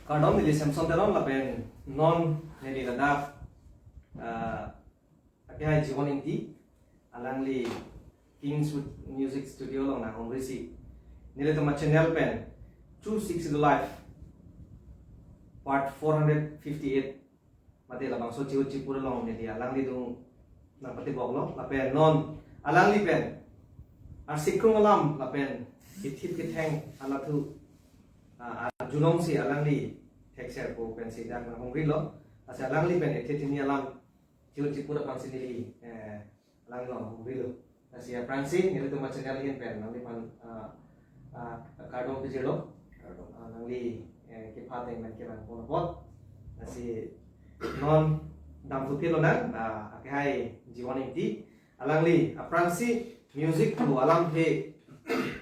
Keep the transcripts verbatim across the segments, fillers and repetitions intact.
Kardom, neli Samson Teron lapen non neli ladak, ah, akehai Jiwon Ingti, alangli Kingswood Music Studio along nanghumrisi. Nelitum achannel pen True Sixth Schedule Life Part four hundred fifty-eight mate labangso chihut chipur along neli alanglidung nangpatiboklo, lapen non alangli pen arsikrung alam lapen kithip kitheng alathu, ah, arjulongsi alangli thekserpo pensi dak nanghumrilo. Lasi alangli pen ethe thini alam chihut chipur aphansi neli, eh, alanglong humrilo. Lasi aphrangsi nelitum achannel ahin pen nangliphan, ah, ah, kardom pajirlo. Kardom. Ah, nangli, eh, kepha ateng pen kevang pon apot. Lasi non damthu philo nang, ah, akehai Jiwon Ingti. Alangli aphrangsi music pu alamthe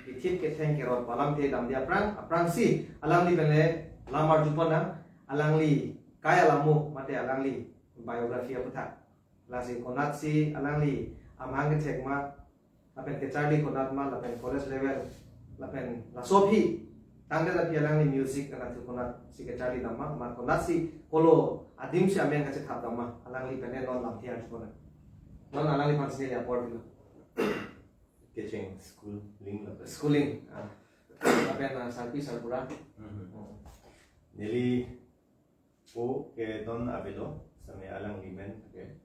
kithip kitheng kerot pu alamthe damde aphrang, aphrangsi alangli pen le lam arjupon nang, alangli kai alamo mate alangli biography aputhak. Lasi konatsi alangli amahang kethek ma, lapen kecharli konat ma, lapen college level, lapen laso aphi tangdet aphi alangli music alathu konatsi kecharli dam ma, ma konatsi kolo adimsi amen kachethap dam ma, alangli pen le non lamthe arjupon nang. Non alangliphansi neli apor pilo. Kecheng schooling lapen. Schooling, ah. Lapen, ah, sarpi sarbura. Mhm. Hmm. Neli po ke non avelo, same alangli men ke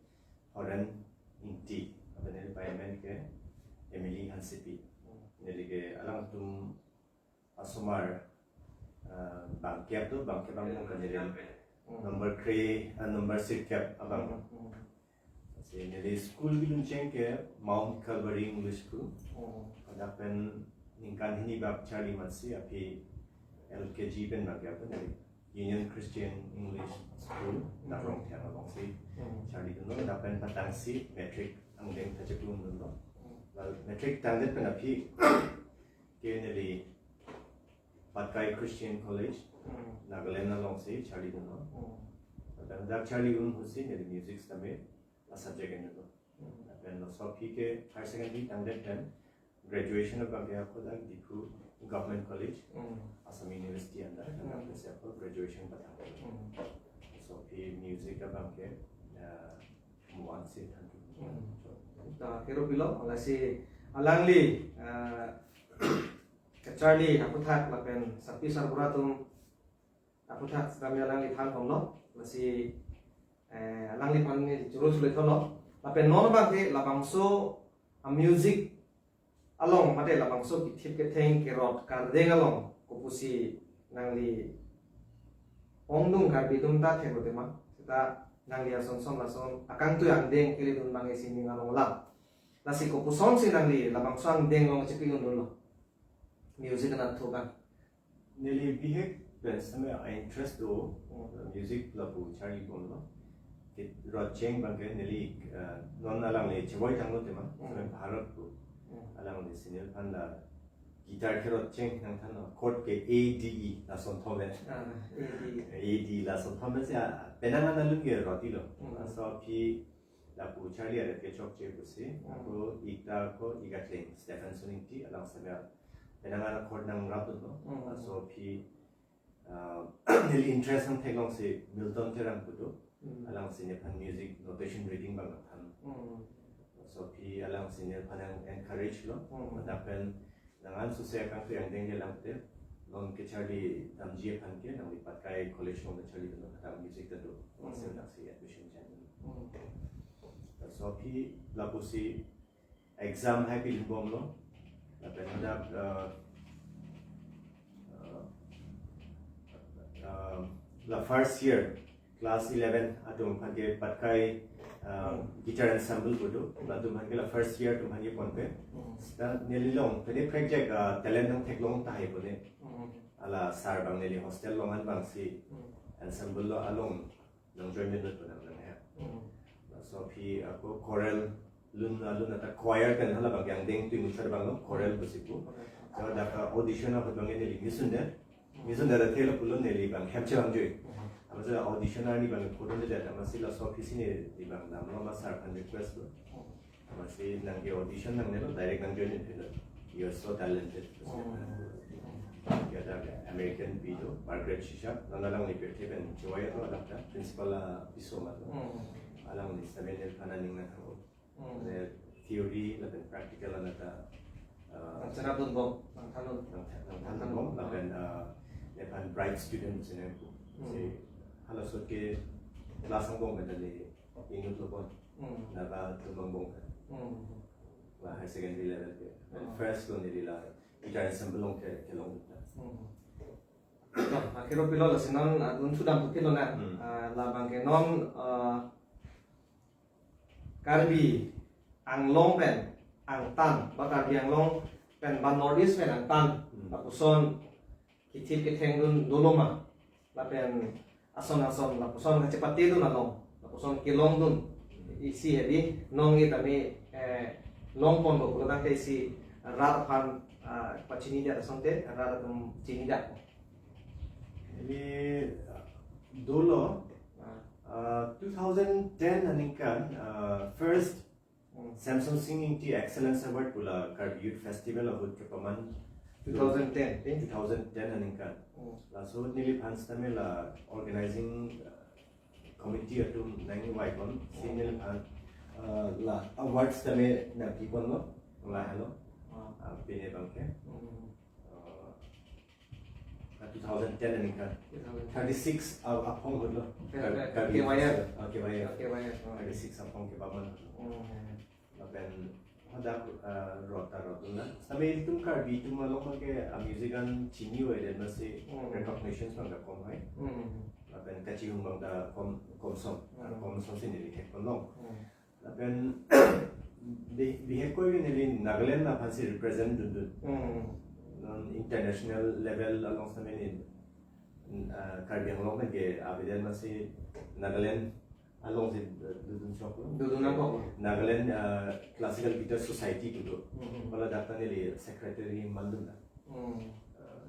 Horen Ingti, lapen neli pai men ke Emily Hansepi. Neli ke alangtum asomar, ah, bangkep do, bangkep abang ke neli Hmm. number kre, ah, number sirkep abang. Hmm, hmm. Lasi neli school kedun cheng ke Mount Calvary English School. Hmm. Ladak pen ningkan hini bak charli matsi aphi L K G pen bangkep neli Union Christian English School, Hmm. Daprong Theng alongsi Hmm. charlidunlo, lapen patangsi matric angdeng thacheklu dunlo. Hmm. Lal matric tangdet pen aphi ke neli Patkai Christian College, Hmm. Nagaland alongsi charlidunlo. Hmm. Lapen dak charlidun ahutsi neli music sitame a subject enlo. Hmm. Lapen laso aphi ke higher secondary tangdet pen graduation abang ke ako dak Diphu Government College, Hmm. Assam University under, Hmm. lapen si ako graduation patang. Hmm. Laso aphi music abang ke, ah, muan si thandu. Hmm. Ta kero pilo, lasi alangli, ah, kacharli aputhak lapen sarpi sarbura atum aputhak sitame alangli than ponlo, lasi, eh, alangliphan neli choro chule tholo. Lapen non abang ke labangso a music along mate labangso kithip ketheng kerot kardeng along kopusi nangli ongdung Karbi atum ta theklo tema, seta nangli ason son lason akangtui angdeng keledun abang isi ning along alam. Lasi kopusonsi nangli labangso angdeng along chepidun dunlo music anatthu abang? Neli bihek pen sitame a interest do, Hmm. music lapu charli ponlo. Ke rot cheng abang ke neli, eh, non alangli chevoi tanglo tema, Hmm. sitame Bharat pu. Hmm. Alangli si neliphan la guitar kerot cheng nangthanlo, chord ke A, D, E, lason thom pen. Ah, A, D. A, D, lason thom pen si, ah, penang an alun ke rotilo. Hmm. Laso aphi lapu charli aret ke chokche pusi, Hmm. ako ik ta ako ik atling Stephenson Ingti alang sitame penang an a chord nangrapdunlo. Hmm. Laso aphi, ah, neli interest nangtheklongsi Milton Terang pu do. Hmm. Alangsi nephan music notation reading abang nangthan. Hmm. Laso aphi alangsi nephan nang encourage lo. Hmm. Lapen nang an suse akangtui angdeng le lang te, non kacharli damji aphan ke nangli Patkai College along charlidun, hadak music ta do. Hmm. Laso adak si admission jan. Hmm. Laso aphi lapusi exam hai pibomlo. Lapen hadak, eh, eh, eh, la first year class eleven atum aphan ke Patkai, eh, Hmm. guitar ensemble pu do. Latum aphan ke la first year atum aphan ke ponpe. Hmm. Ta neli along pede project, eh, talent nangtheklong tahai pune. Hmm. Hala sir abang neli hostel along an abangsi Hmm. ensemble lo along nang join dun pu nang nang ya. Hmm. Laso aphi ako choral lun alun ata choir pen hala abang ke angdeng tui muchar abang lo, choral pusi pu. Choral. So dak audition ahut abang neli misun de. Hmm. Misun de thelo pulo, neli abang hem chevang jui. Hmm. Amatsi audition arni abang photo le de, amatsi laso aphi si neli abang damlo, ma sir aphan request lo. Hmm. Amatsi nang ke audition nangnelo, direct nang join pilo. You are so talented. Hmm. Kita American pi do, Margaret Shisha, non alangli pirthe pen chevai atum, adak ta principal apiso ma do. Hmm. Alangli sitame neliphan aning nangthanlo. Hmm. Mane theory lapen practical along ta, ah, nangcherapdunbom, nangthandun. Nang, nangthandunbom, nangthandunbom. Lapen, ah, nephan bright student si nangpu. Hmm. Si halaso ke class angbong pen ta neli inut lo pon. Hmm. Naga atum angbong pen. Hmm. La higher secondary level ke. Hmm. First lo neli la guitar ensemble along ke, kelong ta. Hmm. To, akhir pilo lasi non, ah, dun sudam putilo na. Hmm. Ah, labang ke non, ah, Karbi Anglong pen angtan, ba Karbi Anglong pen ba North East pen angtan, Hmm. lapuson kithip kithengdun dolo ma, lapen ason ason lapuson kachepatedun along, lapuson kelongdun isi hedi, non ke tame, eh, longponlo pulo tangte isi rat aphan, ah, pachini dia asonte, rat atum chini dia. Ini, uh, dolo, Ah. uh, two thousand ten aningkan, uh, first Hmm. Samson Sing Ingti Excellence Award pu la Karbi Youth Festival ahut kepaman. Two thousand ten, eh? Two thousand ten aningkan. Hmm. Laso ahut neliphan sitame la organizing, uh, committee atum nangvaipon, si Hmm. neliphan, uh, la award sitame nangpiponlo, lahelo. Ah. Uh, pine abangke. Hmm. Uh, two thousand ten aningkan. Two thousand ten. Thirty-six a-, aphong ahutlo. Thir-, Kar-, thir-, Karbi K Y F. Festival. Ah, K Y F. K Y F, oh. Thirty-six aphong kepaman ahutlo. Hmm. Lapen hadak, ah, rot ta rotdun na. Sitame itum Karbi atum along abangke, ah, music an chini-o-edet masi Hmm. recognitions abang ta kom hai. Hmm. Lapen kachihum abang ta kom, komsom. Hmm. Komsom si neli thekponlong. Hmm. Lapen bi-, bihek koi neli Nagaland aphansi represent dundun. Hmm. Non international level along sitame neli, ah, Karbi Anglong pen ke avedet masi Nagaland alongsi, eh, dundun choklo. Dundun nangkok. Nagaland, ah, Classical Guitar Society pu do. Hmm. Hala dak ta neli secretary mandun na. Hmm. Ah,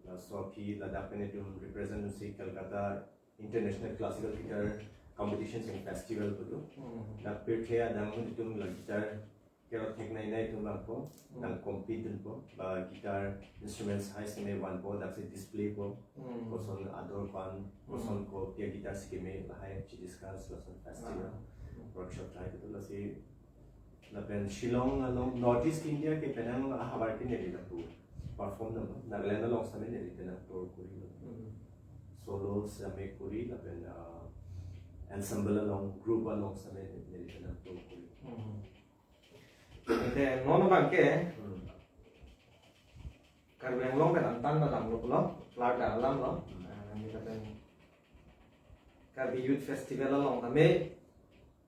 laso aphi ladak pen itum represent si Kolkata International Classical Guitar Competitions and Festival pu do. Hmm. Dak pirthe adang itum la guitar kerot theknei nai atum abangpo, Hmm. nang compete dunpo, ba guitar instruments hai sitame vanpo, daksi display po, Hmm. koson ador ko-an, Hmm. koson kopi a-guitar si keme lahai chi discuss, lason festival, Ah. workshop lahai pu do lasi Lapen Shillong along North East India ke penang ahavar ke neli lapu perform dam, Nagaland along sitame neli penang tour kori. Hmm. Solo sitame kori lapen, ah, ensemble along, group along sitame neli penang tour kori. Hmm. Ante non abangke Hmm. Karbi Anglong pen angtan ta damlo pulo, plar ta alamlo. Hmm. Ah, nangli lapen Karbi Youth Festival along tame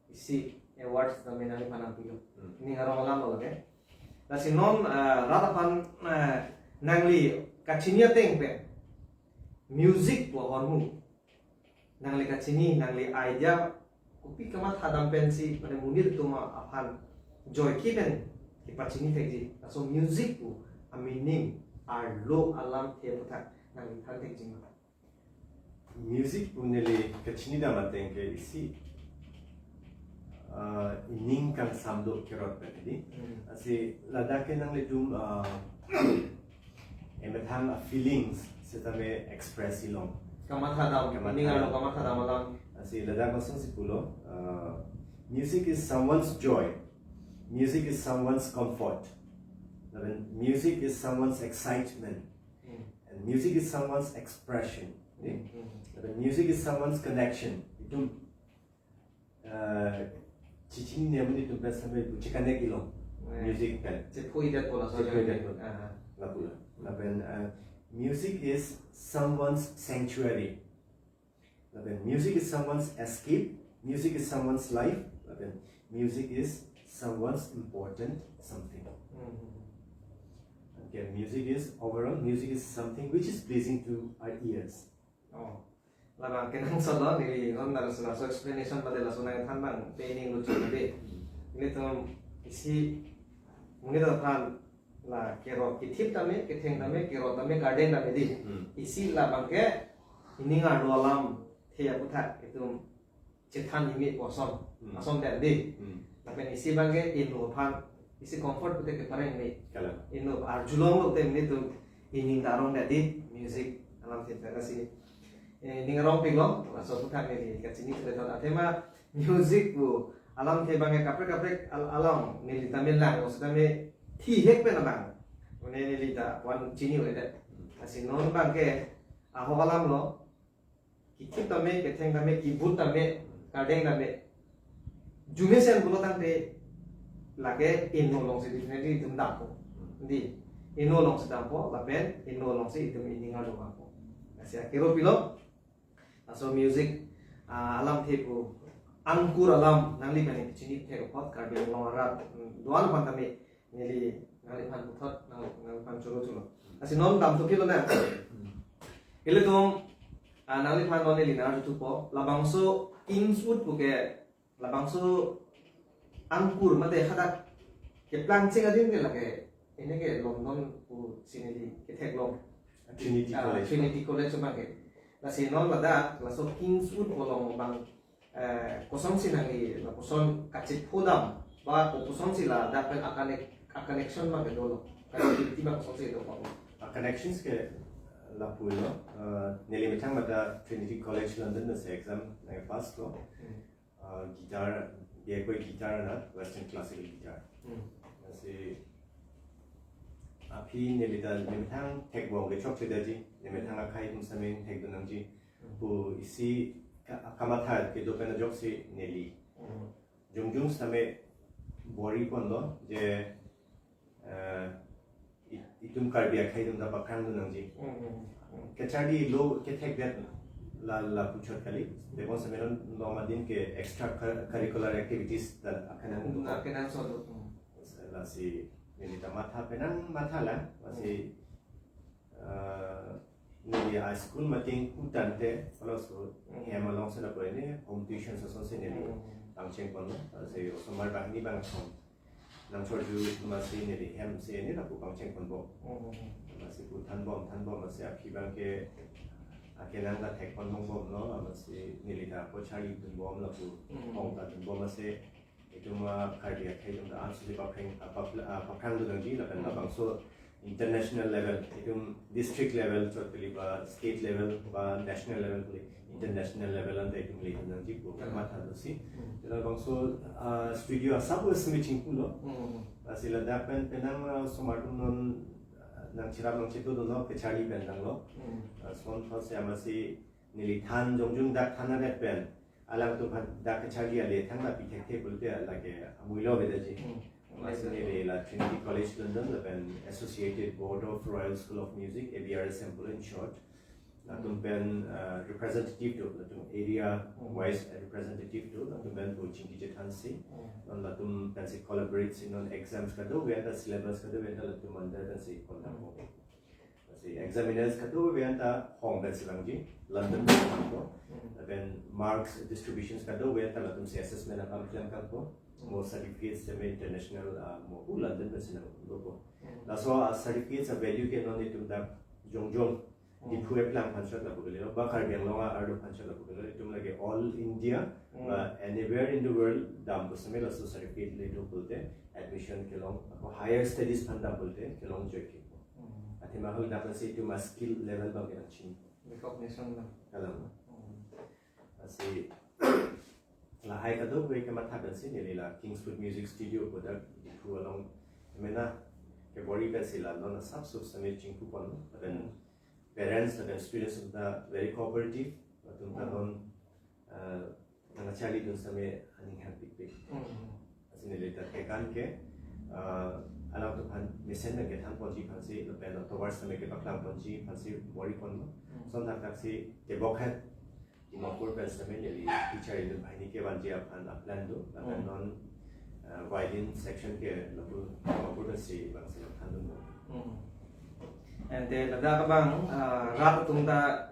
isi awards tame nangliphan nangpilo. Hmm. Ning arong alamlo lake. Lasi non, ah, rat aphan, ah, nangli kachini ateng pen music pu ahormu. Nangli kachini, nangli idea kopi kamatha dam pensi, mane monit atum aphan joike pen kepachini thekji. Laso music pu a-meaning arlo alamthe aputhak nangli than thekji ma? Music pu neli kachini dam ateng ke isi, ah, ining kangsam do kerot pen hedi. Hmm. Lasi ladak ke nanglitum, ah, emethang a-feelings setame express ilong. Kamatha dam, Kamatha ining arlo dam. Kamatha dam alam. Lasi ladak masong si pulo, ah, music is someone's joy. Music is someone's comfort. Lapen music is someone's excitement. Hmm. And music is someone's expression. Eh? Hmm, hmm. Lapen music is someone's connection. Itum, eh, chichinine amonit atum pen sitame pu che-connect ilong. Eh. Music pen. Chephoidetpo laso Chephoidetpo. Aha. Lapu la. Lapen, eh, music is someone's sanctuary. Lapen music is someone's escape, music is someone's life, lapen music is someone's important something. Hmm. Okay, music is overall, music is something which is pleasing to our ears. Oh. Labang kenangsot lo, neli non laso laso explanation bade laso nangthan abang pe ining luchon ave. Hmm. Nelitum isi monit aphan la kerot kethip tame, ketheng tame, kerot tame, garden tame di. Hmm. Isi labang ke ining arlo alamthe aputhak itum chethan himi pu ason. Hmm. Ason der di. Hmm. Lapen isi abangke inut aphan isi comfort pute kepareng me. Kalang. Inut arjulong lo te nelitum Ining ta arong dadi music alamthe ta lasi, eh, ning arongpiklo, laso aphuthak neli kachini chule thot athema music pu alamthe abang ke kaprek kaprek al-, along neli tame lang, o sitame thihek pen abang. Mane neli ta wan chini-un-edet. Lasi non abang ke ahok alam lo, kithip tame, ketheng tame, kibut tame, kardeng tame, arjumesen pulo tangte lake inno alongsi definitely itum dampo. Di, inno alongsi dampo, lapen inno alongsi itum ining arlo dampo. Lasi akero pilo, laso music, ah, alamthe pu angkur alam nangli pen kachini thek apot, Karbi Anglong arat, mm, do-an aphan tame, neli nangliphan puthot, nang, nangliphan choro cholo. Lasi non damthu pilo na. Ilitum, ah, nangliphan non neli nangthu thupo. Labangso Kingswood pu ke, labangso angkur mate hadak keplang cheng adin ke lake, ini ke London pusi neli kethek long. Trinity Ah, College. Trinity College abang ke. Lasi non ladak, laso Kingswood pu along abang, eh, kosonsi nangli lapuson kachepho dam, ba kosonsi ladak pen a-connect, a-connection abang ke dolo. Connectivity abang kosonsi do abang. A-connections ke lapu lo, eh, neli methang mate Trinity College London pensi exam nangpass lo. Hmm. Eh, guitar, B A ko guitar na, Western Classical Guitar. Hmm. Lasi aphi neli ta neli methang thekbom kechok chedetji, neli methang akhei atum sitame thekdun nangji. Hmm. Pu isi ka-, kamatha kedo pen ajoksi neli. Hmm. Jongjong sitame bor-i ponlo je, eh, i-, itum Karbi akhei atum ta pakhrangdun nangji. Hmm, hmm, hmm. Kacharli lo kethekdet la, lapu chot kali. Tebon sitame non, non adin ke extra cur-, curricular activities ta akanang Hmm, do. Akanang so do. Hmm. Lasi neli ta matha penang matha lang, lasi, eh, neli a-school mate ingpu tangte, kalau so, Hmm. hem alongsi lapu ini, home tuition asonsi neli Hmm. pangcheng ponlo, lasi osomar banghini bang ason nangchorju amatsi neli hemsi ini lapu pangcheng ponbom. Hmm. Amatsi pu thanbom, thanbom amatsi aphi abang ke akenang ta thek pon longbomlo, amatsi neli ta kacharlidunbom lapu Hmm. ong ta dunbom amatsi itum, ah, Karbi akhei atum ta ansose paphrang, ah, pap-, ah, paphrangdun nangji lapen Hmm. labangso international level, itum district level chot kali ba state level ba national level kali, international level anta itum ledun nangji pu Hmm. matha dosi. Hmm. Labangso, ah, studio asap simi chingpulo. Hmm. Lasi ladak pen penang, ah, osomar atum non, ah, nangcherap nangchetongdunlo, kacharli pen tanglo. Hmm. Ah, son thot si amatsi neli than jongjong dak than adet pen alangtum aphan dak kacharli ale thang lapi thekthe pulote lake amuilo avedaji. Hmm. Amatsi neli la Trinity College London lapen Associated Board of Royal School of Music, A B R S M pulo in short. Latum Hmm. pen, uh, representative do, latum area Hmm. wise representative do, latum pen pu chingki chethansi. Hmm. Non latum pensi collaborate si non exams kadokave anta, syllabus kadokave anta latum under pensi conduct Hmm. ko. Lasi examiners kadokave anta hong pensi vangji, London pensi vangpo. Hmm. Lapen marks distributions kadokave anta latumsi assessment akam klem kalpo. Hmm. Mo certificates sitame international, ah, mo pu London pensi nangdopo. Hmm. Laso a-certificates a-value ke non itum dak jongjong Hmm. Diphu eplang aphan chot lapu kalilo, ba Karbi Anglong arlo aphan chot lapu kalilo, itum lake all India, Hmm. ba anywhere in the world dampo sitame laso certificate ledo pulote admission kelong, ako higher studies aphan dam pulote kelongjoi kipo. Hmm. Athema hol dak lasi itum a-skill level abang ke nangchini. Recognition abang. Kalang. Hmm. Lasi lahai kadokave kematha pensi neli la Kingswood Music Studio pu dak Diphu along mena kebor-i pensi la non asap sup sitame chingpu pon, lapen Hmm. parents lapen students atum ta very cooperative, latum ta Hmm. non, ah, nangcharlidun sitame aning hangpikpik. Hmm. Lasi neli ta thekan ke, ah, alangtum aphan mesen pen kethan ponji aphansi, lapen tovar sitame kepaklang ponji aphansi bor-i ponlo. Hmm. Son thakthak si tebok het Dimapur pen sitame neli teacher idun banghini kevanji aphan a-plan do, lapen Hmm. non, ah, violin section ke lapu Dimapur pensi bangsi nangthandunlo. Hmm. Ante ladak abang, ah, rat atum ta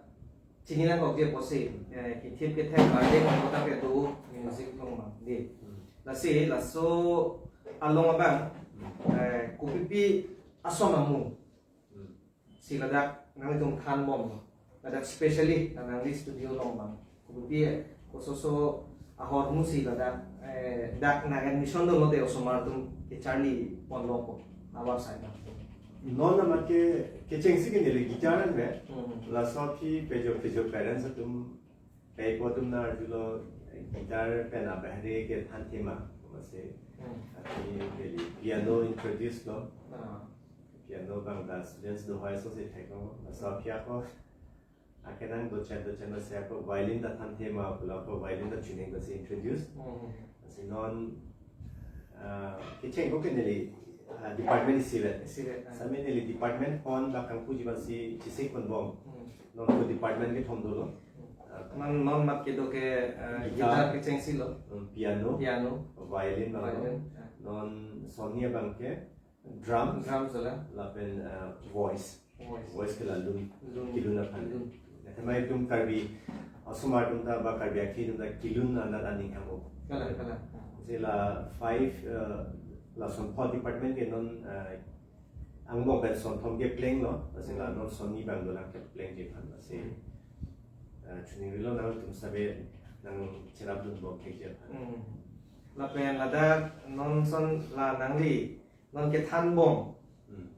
chini nangkokji apotsi, eh, kithip kethek kardeng along ta kedo music along abang. Di. Hmm. Lasi laso along abang, Hmm. eh, kopipi ason amu Hmm. si ladak nanglitum thanbom, ladak specially la nangli studio along abang kopipi, eh, kososo ahormu si ladak, eh, dak nang-admission dolo te osomar atum kecharli ponlo ko, awar sai na. Non amat ke kechengsi ke neli guitar an ve. Hmm. Laso aphi pejo pejo parents atum, pei po atum na arjulo, guitar pen abahari ke than thema, masi. Hmm. Aphi neli piano introduce lo. Ah. Piano abang ta students do hoi so si thek lo. Laso aphi ako akenang dochen dochen, masi ako violin ta than thema pulo, ako violin ta tuning ko si introduce. Hmm. Masi non, ah, kecheng ko ke neli, ah, department isivet. Isivet, ah. Sami neli department pon ba kangpuji abang si chesik ponbom. Hmm. Non ko department kethom dolo. Hmm. Ah, non, non amat kedo ke, ah, guitar. Guitar kechengsi lo. Hmm, piano. Piano. Violin abang lo. Violin, ah. Non sonni abang ke drum. Drum sala. Lapen, ah, voice. Voice. Voice ke la lun. Lun. Kilun aphan. Lun. Athema itum Karbi, ah, osomar atum ta ba Karbi akhei atum ta kilun anat aning hamo. Kalang, kalang. Lasi la five, ah, lason four department ke non, ah, angbong pen son thom ke pleng lo. Lasi la non sonni abang dolang ke plengji aphan. Lasi, ah, tuning rilo nangtum save nangcherap dunbom thekji aphan. Hmm. Lapen ladak non son la nangli non kethanbom. Hmm.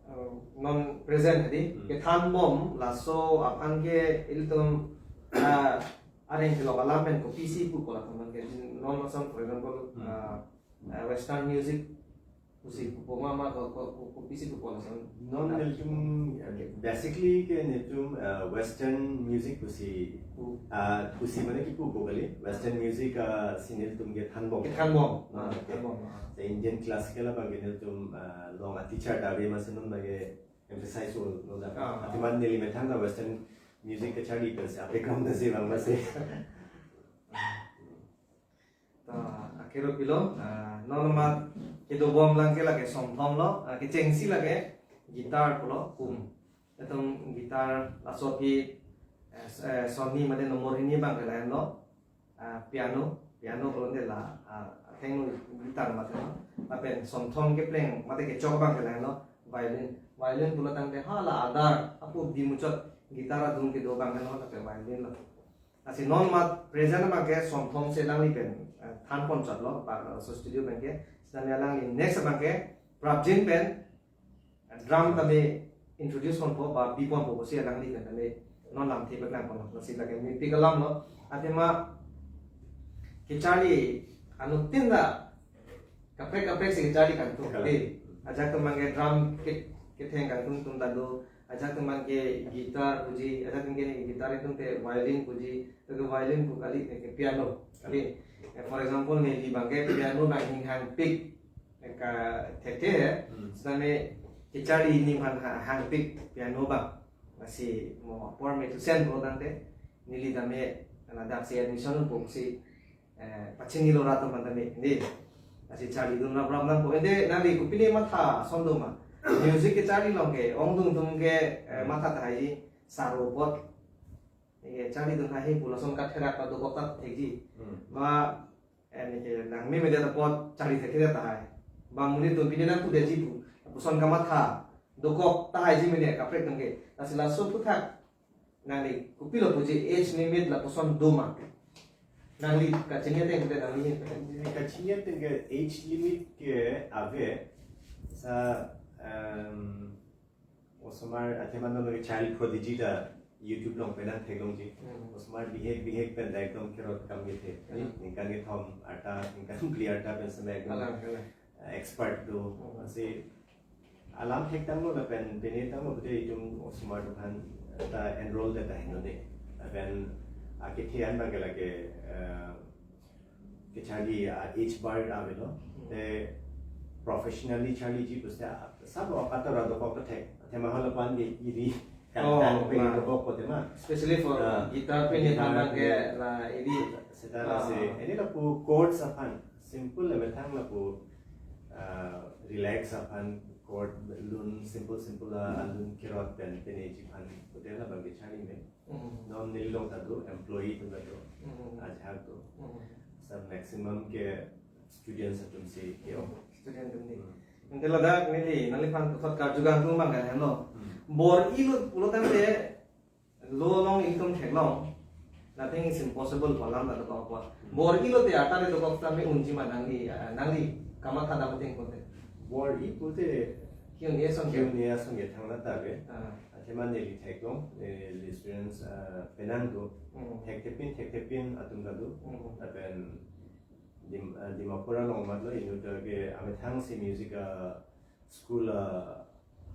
Uh, non present hadi. Hmm. Kethanbom laso aphan ke ilitum, uh, areng kelok alam pen kopisi pupo latum ke. Non lason, for example, Hmm. uh, uh, western music pusi pupo ma, ma ko, ko, ko, kopisi pupo lason. Non nelitum, eh, basically ke nelitum, eh, western music pusi, Pu. Ah, pusi mane kipu pu kali. Western music, ah, si nelitum kethanbom. Kethanbom. Ah, Ah, okay. Thanbom. Ah. The Indian classical abang ke nelitum, ah, long a teacher ta ave, masi non abang ke emphasize lo, lo da. Ah. Athema neli methang ta western music kecharli pensi, a background ta si abang masi. Ta, akhero pilo, ah, non amat kedobom lang ke lake son thom lo, ah, kechengsi lake guitar pulo, kum. Itum guitar laso aphi, eh, s-, eh, sonni mate nombor hini abang ke lahenlo, ah, piano, piano pulote la, ah, athengno guitar mate lo. Lapen son thom kepleng mate kechok abang ke lahenlo, violin. Violin pulo tangte hala adar, apu bimuchot guitar adung kedo abang ke lo, lapen violin lo. Lasi non amat present abang ke son thom si alangli pen, eh, thanpon chotlo, pa, so studio pen ke, sitame alangli next abang ke, prapjin pen, eh, drum tame introduce ponpo, ba biponpo, si alangli pen tame, non lamthe paklang ponlo, lasi lake mepik alam lo, athema, kecharli, anuttin ta, kaprek kaprek si kecharli kangtung. Kalang. Eh, ajahak atum abang ke drum ke, ketheng kangtung atum ta do, ajahak atum abang ke guitar puji, ajahak atum ke guitar atum ke violin puji, to ke violin pu kali, ke piano. Kalang. Eh, eh, for example, neli abang ke piano abang aning hangpik, eh, kathekthe he, Hmm. sitame kecharli aning hang, hang, hangpik piano abang. Lasi mo apor me tusen pulo tangte, neli tame, ladak si admission pusi, eh, pachinilo rat atum aphan tame, di. Lasi charlidun rap rap nangpo. Ante nangli kopine matha ason do ma? Music kecharli along ke, ongdung atum ke, eh, matha tahai ji, sar apot. Eh, charlidun tahai pu lason katherak ta dokok ta thekji. Hmm. Ba, eh, neke nangmemedet apot charli thekthedet tahai. Ba monit atum pine nangpudetji pu. Lapuson kamatha dokok tahai ji mene kaprek atum ke. Lasi laso aphuthak nangli kopilo puji age limit lapuson do ma? Nangli kachini ateng ke nangli. Kachini ateng ke age limit ke ave. Sa, em, osomar athema non ke child prodigy ta YouTube along pen nangtheklongji. Hmm. Osomar bihek bihek pen ta ekdom kerot kam kethe. Hmm. Ningkan kethom arta, ningkan phli arta pen seme ekdom, Kalang, kalang. eh, expert do. Hmm. Lasi alam thek tanglo lapen pine tanglo pute itum osomar atum aphan ta enroll det tahai non de. Lapen akethe an abang ke lake, eh, kecharli, ah, age bar avelo. Hmm. Te professionally charliji puste, ah, sabo apatora dokok thek. Athema hala pan ke iri kan Oh, tang pe ma. dokok po tema. Especially for Ah. guitar pine Guitar abang ke pine. la iri. Seta Ah. lasi, eni lapu chords aphan, simple le methang lapu, ah, relax aphan chord lun simple simple a, alun kerot pen pineji aphan pute labang ke charli me. Hmm. Non neli along ta do, employee atum ta do, Hmm. ajahak do. Hmm. Sa maximum ke students atum si ke-ong. Student atum ni. Hmm. Ante ladak neli nangliphan puthot karju kangtung abang ke lahenlo. Hmm. Bor-ilo pulo tangte lo along itum theklong. Nothing is impossible pu alam ta dokok apot. Hmm. Bor-ilo te arta te dokok tame unji ma nangli, ah, nangli kamatha dam ateng kote. Bor-i pute Q and A asong ke? Q and A asong ke thang na ta be. Ah. Athema neli theklong, eh, neli students, ah, penang do. Hmm. Thekthepin, thekthepin atum ta do. Hmm. Lapen Dim, ah, Dimapur along mat lo, inut ke amethang si music, ah, school, ah,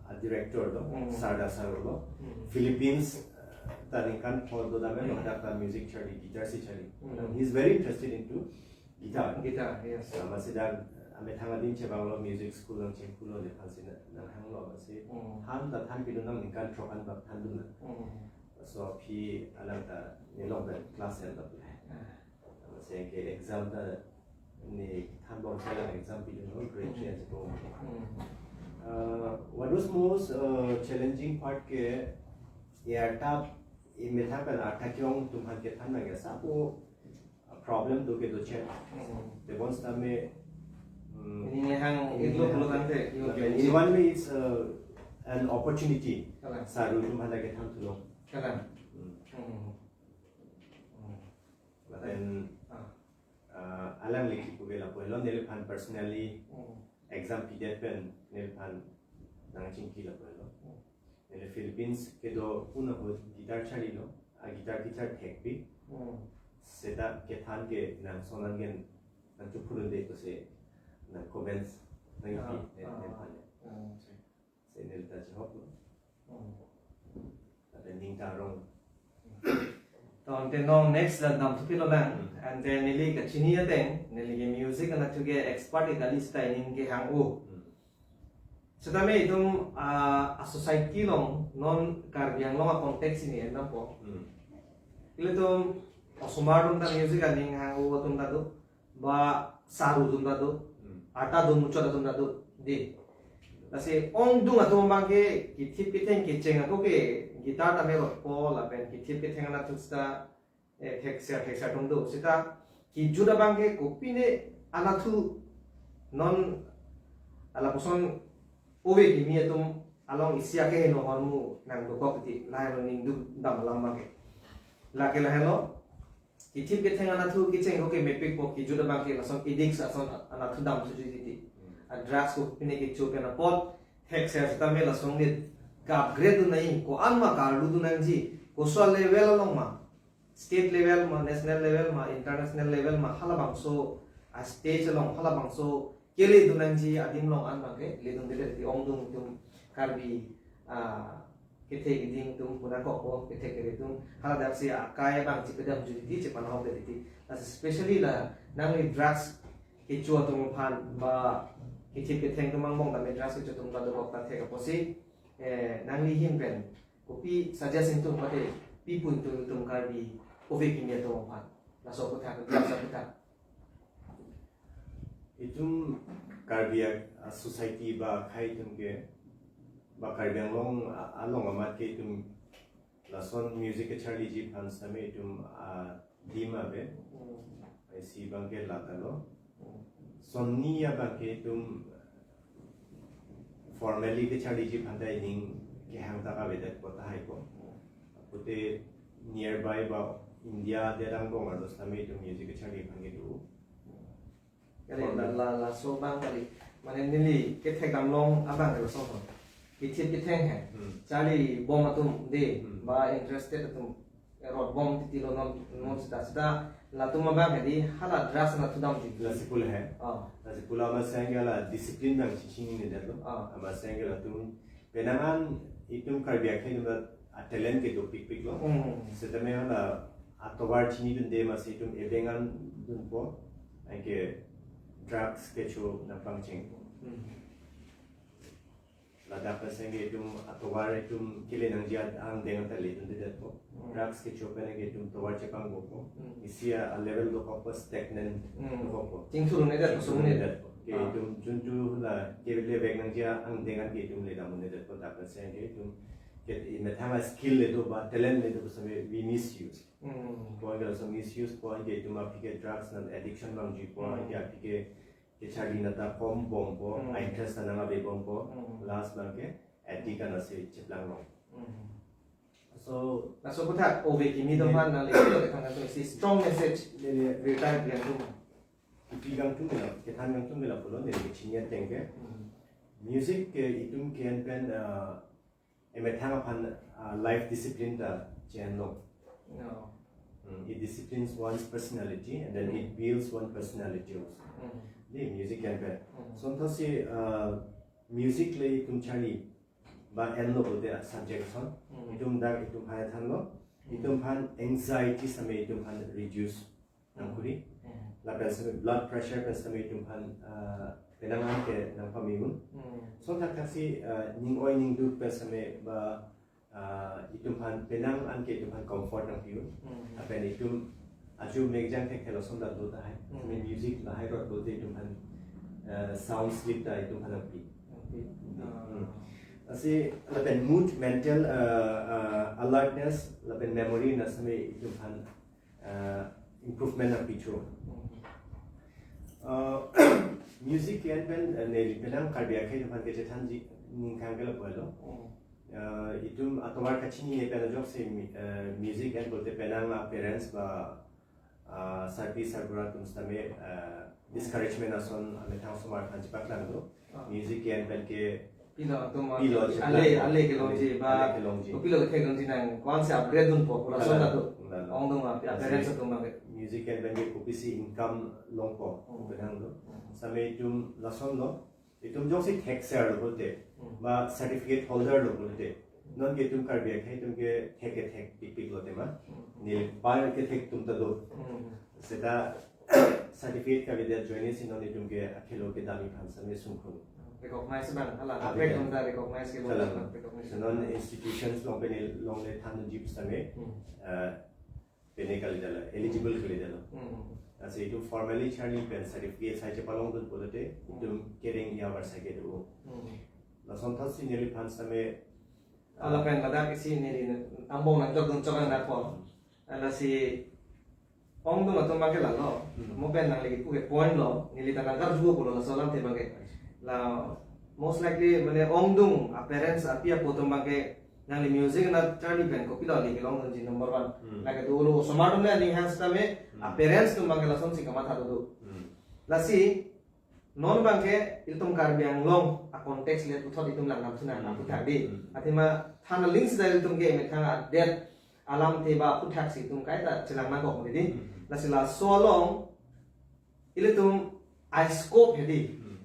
ah, director lo, Hmm. Sarda Sar lo. Hmm. Philippines, ah, ta ningkan pho do dam lo, Hmm. hadak ta music charli, guitar si charli. Hmm. And he's very interested into guitar. Guitar, yes. Ah, masi dak amethang adim chevanglo, music school nangchengpulo, nephan si nanghanglo, masi Hmm. than ta thanpidun nang, ningkan throk an bak thandun nang. Hmm. So aphi alang ta nelong pen class en ta pulai. Ah. Masi ke exam ta ne thanbom si alang exam pidunlo, grade three ansi po. Hmm. Uh, what was most, uh, challenging part ke, ya, ta imethang pen arta ke-ong atum aphan kethan nang ke sapo, uh, problem do ke doche. Hmm. Tebon sitame, mm, Ini hang itu lo tangte. Lapen in one way it's, uh, an opportunity. Kalang. Saru atum aphan ta kethan thulo. Kalang. Mm. Hmm. Hmm. Lapen, Ah. uh, alangli kipu ke lapu helo, neliphan personally Hmm. exam pidet pen neliphan nangchingki lapu helo. Hmm. Neli Philippines kedo un ahut guitar charlilo, a guitar kechar thekpik. Hmm. Seta kethan ke nang sonan gen nang chuphurun de ko se nang comments nang Ah, pi ne ah. ne phane. Hmm. Se neli ta chihoklo. Hmm. Lapen ning ta arong. To ante non next la dam thupi lo lang. And then neli kachini ateng, neli ke music anatthu ke expert kali seta ining kehang-o. Hmm. Setame itum, ah, a society along non Karbi Anglong a context ini en dampo. Hmm. Ilitum osomar atum ta music aning hang-o atum ta do, ba saru atum ta do, Hmm. arta dun muchot atum ta do, di. Lasi ongdung atum abang ke kithip kitheng kecheng ako ke guitar tame rotpo lapen kithip kitheng anatthu seta, eh, thekser thekser atum do. Seta kejut abang ke kopine anatthu non lapuson ove kimi atum along isi akeheno ahormu nangdokok ti lahelo ning duk dam alam abang ke. Lake lahelo, kithip ketheng anatthu kecheng ako ke mepikpo, kejut abang ke lason addicts ason anatthu dam thuji titi. A drugs kopine kecho pen apot thekser sitame lason nit ka-upgrade dun nai, ko-an ma karlu dun nangji, koso level along ma, state level ma, national level ma, international level ma, halabangso a stage along halabangso kele dun nangji adim along an abang ke le dundedet ti ongdung atum Karbi, ah, kethek kiding atum puna kokpo, kethek kere atum haladak si akai abang chipedam judi di chipanahok de titi. Lasi especially la nangli drugs kecho atum aphan ba kithip ketheng atum angbong tame drugs kecho atum ta dokok ta thek apotsi, eh, nangli ahin pen kopi suggest ingtung mate pi pu ingtung itum Karbi ove kimi atum aphan? Laso aputhak, drugs aputhak. Itum Karbi a, a society ba akhei atum ke, ba Karbi Anglong a, along amat ke itum lason music kecharliji aphan sitame itum adim ave. Hmm. Isi abang ke lata lo. Hmm. Sonni abang ke itum formally kecharliji aphan ta ining kehang ta kavedet ko tahai ko. Pute nearby ba India adet angbong arlo sitame itum music kecharli aphan kedo. Kali la, la, laso abang kali. Mane neli kethek damlong abang ke laso ho. Kithip ketheng he. Hmm. Charlibom atum de, Hmm. ba interested atum rotbom titi lo non, non seta seta latum abang ke di hala drugs anatthu dam titi. Lasi pule he. Oh. Lasi pule amat seng ke la discipline abang chechinine det lo. Ah. Amat seng ke latum penang an itum Karbi akhei atum ta a talent ke dopikpik lo. Hmm. Sitame hala atovar chinidunde masi itum ebengan dunpo. Anke drugs kecho nangpangchengpo. Hmm. Ladak pen seng ke itum atovar itum kele nangji angdeng ta ledundedetpo. Hmm. Drugs kecho pen ke itum tovar chepangpo. Hmm. Isi a level dokokpo, stagnant Hmm. dokokpo. Chingthurunedetpo, sungdetpo. Ke Ah. itum juntu la kele bek nangji angdeng ke itum ledamdedetpo, dak pen seng ke itum ke imethang a skill le do ba talent le do sitame we misuse. Hmm. Ko-an ke laso misuse, ko-an ke itum aphi ke drugs nang addiction abang ji, ko-an ke aphi ke kecharli nat ta kombompo, Hmm. a interest ta nang avebompo, Hmm. last abang ke addict anatsi cheplanglong. Hmm. So, Laso aputhak ove kimi atum aphan nangli kethang kangtung isi strong message neli retired atum. ipi kangtung ke la, kethan kangtung ke lapulo, neli kechini ateng ke. Hmm. Music ke itum ke-en pen, uh, emethang aphan, uh, life discipline ta chenlo. No. Mm, it disciplines one's personality and then it builds one personality also. Mm. Di music ke-en pen. Mm. Asonthotsi, uh, music le itum charli ba enlo pulote subject ason. Mm. Itum dak itum aphan thanlo. Itum aphan anxiety sitame itum aphan reduce nangkuri. Mm. Lapen sitame blood pressure pen sitame itum aphan, uh, penang an ke nangpame un. Mm. Asonthak thaksi, uh, ning oi ning duk pen sitame ba, uh, itum aphan penang an ke itum aphan comfort nangpi un. Mm. Lapen itum ajo mekjang thekthelo ason ta do tahai. Mm. Sitame music lahai rot pulote itum aphan, uh, sound sleep ta itum aphan nangpi. Okay. Ah. Mm. Lasi lapen mood, mental, uh, uh, alertness, lapen memory na sitame itum aphan, uh, improvement nangpi cho. Mm. Uh, music ke-en pen, uh, neli penang Karbi akhei atum aphan kechethanji ning kangkelo pulo. Mm. Uh, itum atovar kachinine pen ajoksi mi-, uh, music en pulote penang a parents ba, uh, sarpi sarbura atum sitame, uh, discouragement ason amethang osomar aphan chepaklang do. Ah. Music ke-en pen ke Pilo atum ma Pilo ale chepaklang. ale kelongji Ale, ba. ale kelongji. Kopilo kethek longji nang ko-ansi upgrade dunpo pu lason ta do. Lalo. Ongdung ma parents atum ma ke. Music ke-en pen ke kopisi income longpo. Hmm. Penang do. Hmm. Sitame itum lasonlo. Itum jongsi thekser lo pulote. Hmm. Ba certificate holder lo pulote. Non ke itum Karbi akhei atum ke thek ke thek pikpik lote ma. Hmm. Nepal kethek atum ta do. Hmm. Seta certificate kavedet ajoine si non itum ke akhelo kedam aphan sitame sungkun. Recognize abang, hala, Ah, apek iya. Atum ta recognize ke Salam. Recognize. Non institutions along pen longle thanji sitame, Hmm. uh, pene kalidetlo, eligible kalidetlo. Hmm. Lasi itum formally charli pen certificate sai chepalongdun pulote, Hmm. itum kereng ya varsa ke do. Hmm. Lasonthotsi neliphan sitame, Hala pen ladak isi neli angbong nangdok dun chok nangdakpo. Lasi ongdung atum abang ke lalo. Hmm. Mo pen nangli kipu ke point lo, neli ta nangkarju pulo laso alamthe abang ke. La most likely mane ongdung a parents api apo atum abang ke nangli music na charli pen kopilo neli kelongdunji number one. Hmm. Lake dolo osomar atum le aning hang sitame a Hmm. parents atum abang ke lasonsi kamatha do. Hmm. Lasi non abang ke ilitum Karbi Anglong a context le puthot itum langdam thu nang Hmm. aphuthak di. Hmm. Athema than aling sida ilitum ke emethang adet alamthe ba aphuthak si itum kaita chelang nangkok di. Hmm. Lasi laso along ilitum a scope hedi. Hmm.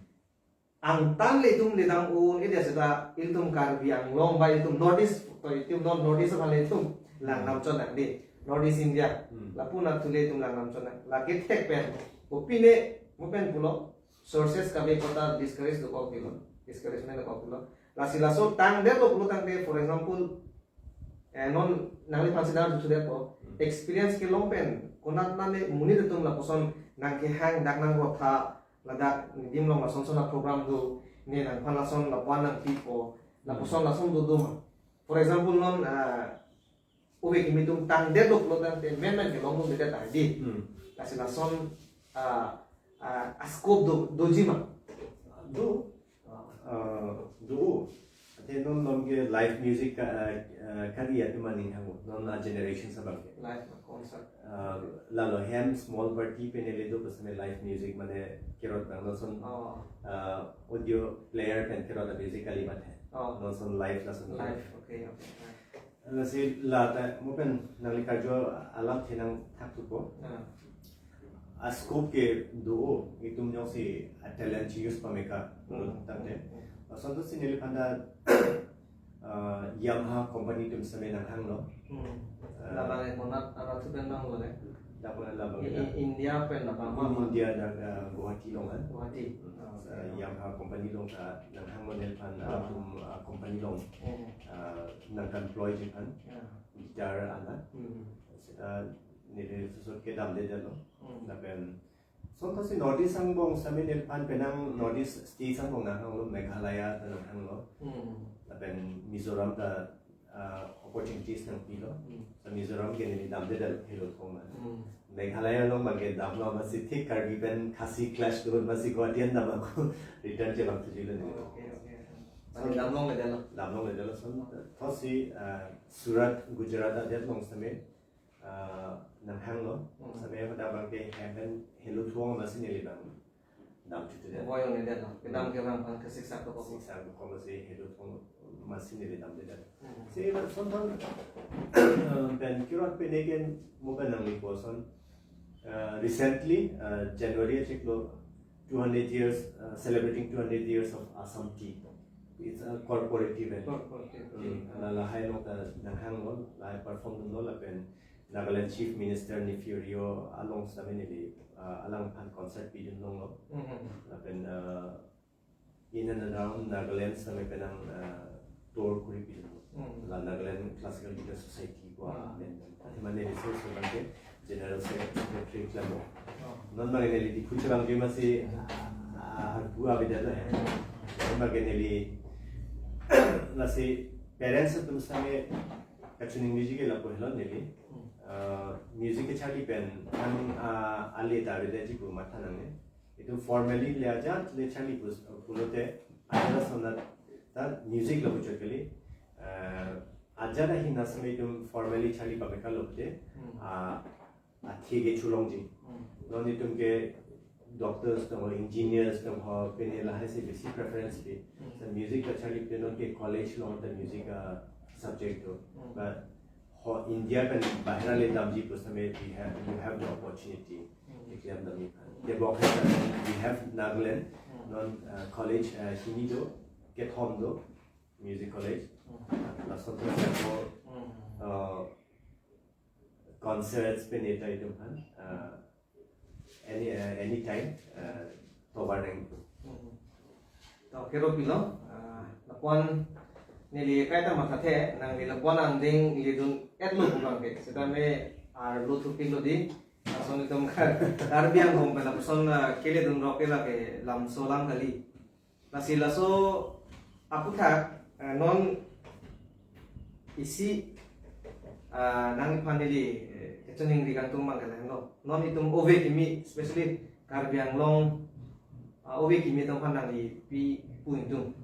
Angtan le itum ledang un, ede seta ilitum Karbi Anglong ba ilitum North East, to itum non North East aphan le itum langdam chot nang di. North East India. Hmm. Lapu na thule itum langdam chot nang. Lake thek pen. Kopine mo pen pulo. Sources kave kota discourage dokok pilo. Discouragement dokok pilo. Lasi laso tangdet lo pulo tangte, for example, eh, non nangliphan si nangthu thudet po. Hmm. Experience kelong pen. Konat nale monit atum lapuson nangkehang dak nangrotha ladak nidim along lason son a program do. Ne nangphan lason lapuan nangpipo. Lapuson lason do do ma. For example, non, ah, ove kimi atum tangdet lo pulo tangte men men kelongdunde ta di. Hmm. Lasi lason, ah, ah, a scope do, doji ma. Do. Ah. Uh, do. Ate non non ke live music ka, uh, uh, kari atum aning hang non a generation abang ke. Live ma concert. Uh, lalo hem small party pen le do pen sitame live music mane kerot abang non son, Oh, uh, audio player pen kerot a music kali mate. Oh. Non son live lason. Live. Okay, okay. Lasi lata mo pen nangli karju alamthe nangthak thupo. Ah. A scope ke do, itum jongsi a talent use pame ka, Hmm. tangte. Hmm. Asonthotsi neliphan ta, uh, Yamaha company atum sitame nanghanglo. Hmm. Ah. Labang e konat arat tu pen bang lo le. Dak mana labang I- ta. I- India pen labang ma. India dak, uh, Guwahati along kan. Guwahati. Hmm. Ah, Uh, okay. Yamaha company along ta nanghanglo neliphan, Ah. atum, uh, company along, Hmm. uh, nangkan employ ji aphan. Ya. Guitar ala. Hmm. Seta neli sosot kedamdedetlo. Hmm. Lapen asonthotsi North East angbong sitame neliphan penang North East states angbong nanghanglo, Meghalaya ta nanghanglo. Hmm. Lapen Mizoram ta, uh, opportunities nangpilo. Hmm. So Mizoram ke neli damdedetlo helo thoma. Hmm. Meghalaya along abang ke damlo amatsi thik Karbi pen Khasi clash do amatsi Guwahati an dam ako return chevang thuji lo neli. Okay, okay. Mane damlongledetlo. Damlongledetlo. Asonthotsi, uh, Surat, Gujarat adet along sitame, uh, nanghanglo. Hmm. Sitame hadak abang ke hem pen helo thoma amatsi neli abang Dam chutu det. Boy on det lo. Kedam ke bang phan ke siksak to ko. Siksak to ko si hedu thong masi neli damde det. Hmm. Si la sonthang pen kirot pen eken mo pen nangli koson. Uh, recently, uh, January achiklo two hundred years, uh, celebrating two hundred years of Assam Tea. It's a corporate event. Corporate. Hmm. La lahai along ta nanghanglo, lahai perform dunlo lapen Nagaland Chief Minister Neiphiu Rio along sitame neli, uh, alangphan concert pidun longlo. Hmm. Lapen uh, in and around Nagaland sitame penang uh, tour kuri pidun. Hmm. La Nagaland Classical Guitar Society ko Hmm. amen. Ati mane resource abang ke General Secretary klamo. Oh. Non bang neli di kucha bang jema si ah, ah, gua beda lah ya. Non bang neli lasi parents atum sitame kachining music ke lapu helo neli. Hmm. Uh, music kecharli pen ang uh, ale ta beda ji pu matha nangne. Itum formally le ajat le charli pus pulote ajat asonat ta music lapu chot kali. Uh, ajat ahin asme itum formally charli pameka lote. Hmm. Uh, athe ke chulongji. Hmm. Non itum ke doctors tong ho, engineers tong ho, pine lahai si besi preference pi. Hmm. So music kecharli pen non ke college along ta music uh, subject do. Hmm. But ho India pen bahira le damji pu sitame we have, you have the opportunity. Hmm. Keklem damji. Develop hai we have Nagaland Hmm. non uh, college uh, hini do, kethom do, music college. Hmm. Lason to ko Hmm. uh, concerts pen eta itum han uh, any uh, anytime uh, tovar nang. Hmm. To kero pilo, ah, lapuan neli kaita mathathe, nangli lapuan angdeng ledun etlo pu bang ke. Sitame arlo thupiklo di, lason itum kar, Karbi Anglong pen lapuson ah, keledunrok ke lake lamso alam kali. Lasi laso aputhak, ah, non isi ah, nangphan neli eh, kachiningri kangtung bang ke lahenlo. Non itum ove kimi, especially Karbi Anglong ah, ove kimi atum aphan nangli pi pu ingtung.